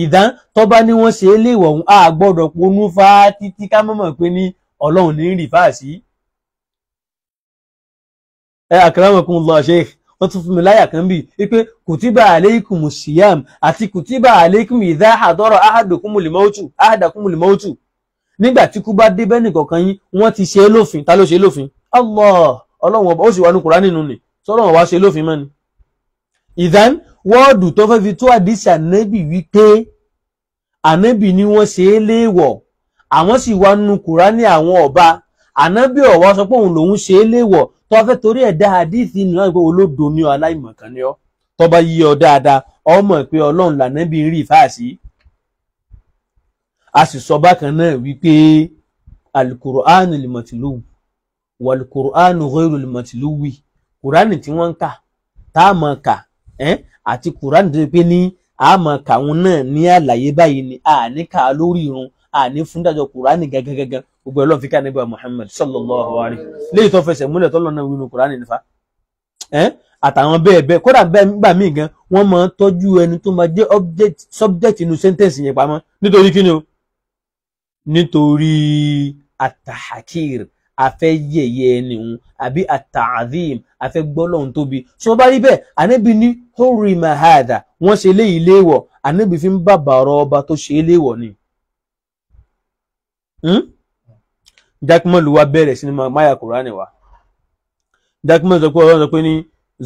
Speaker 1: Ìdán, tó bá ní wọ́n ṣe é léèwọ̀ ọ̀hún, a gbọ́dọ̀ ponú fá títí ká mọ̀mọ̀ pé ní Ọlọ́run ní rí fáà sí. Ẹ akramakumullah Sheikh,
Speaker 3: Wọ́n tún fún mi láyà kan bíi wípé kùtìbà aleikum siyam àti kùtìbà aleikum idha hadara ahadakumul mautu ahadakumul mautu. Nígbà tí kú bá dé bẹ́ẹ̀ nìkọ̀ọ̀kan yín, wọ́n ti ṣe é lófin. Ta ló ṣe é lófin? Allah, Ọlọ́run ọba. Ó sì wà ní Kùránì nínú ni sọ́lọ́run wá ṣe é lófin mọ́ni. Ìdán wọ́ọ̀dù tó fẹ́ fi tó àdìsí ànábì wípé ànábì ni wọ́n ṣe é léèwọ̀, àwọn sì wà nínú Kùránì àwọn ọba ànábì ọ̀wá sọ pé òun lòun ṣe é léèwọ̀. Tó fẹ́ torí ẹ̀ dá àdìsí nínú àgbẹ̀ olódo ni ọ, aláìmọ̀kan ni ọ. Tó bá yí ọ dáadáa, ọmọ pé Ọlọ́run lànábì ń rí ìfáàsí. A sì sọ bákan náà wípé alukur'anu limatiluwu walukur'anu ghayru limatiluwi, Kùránì tí wọ́n ń kà tá a mọ̀ kà àti Kùránì tó ṣe pé ní a mọ̀ kà wọn náà ní àlàyé báyìí ni a ní kà á lórí irun, a ní fún dájọ́ Kùránì gangan. Gbogbo ẹ̀ lọ́n fi ká nígbà Muhammad sallallahu alayhi léyìí tó fẹsẹ̀ múlẹ̀ tọ́lọ́ náà wínú Kùránì nífa àtàwọn bẹ́ẹ̀ bẹ́ẹ̀. Kódà bẹ́ẹ̀ nígbà míì gan wọ́n máa ń tọ́jú ẹni tó máa jẹ́ object subject inú sentence yẹn pamọ́. Nítorí kí ni o? Nítorí atahakir, afẹ́ yẹ̀yẹ́ ẹni òun, àbí ata'adhim, afẹ́ gbọ́lọ́hún tóbi. Sọ bá rí bẹ́ẹ̀, ànábì ní hurima hadha, wọ́n ṣe léyìí léèwọ̀. Ànábì fi ń bàbà ọ̀rọ̀ ọba tó ṣe é léèwọ̀ ni. Jákèmọ́lù wa bẹ̀rẹ̀ sí ni máyà Kùránì wa. Jákèmọ́lù sọ pé Ọlọ́run sọ pé ní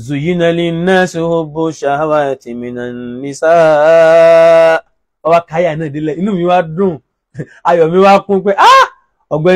Speaker 3: zuyina linnasi hubbu shahawati minan nisa. Ọba káyà náà délẹ̀, inú mi wá dùn, ayọ̀ mi wá kún pé ah, ọ̀gbẹ́ni.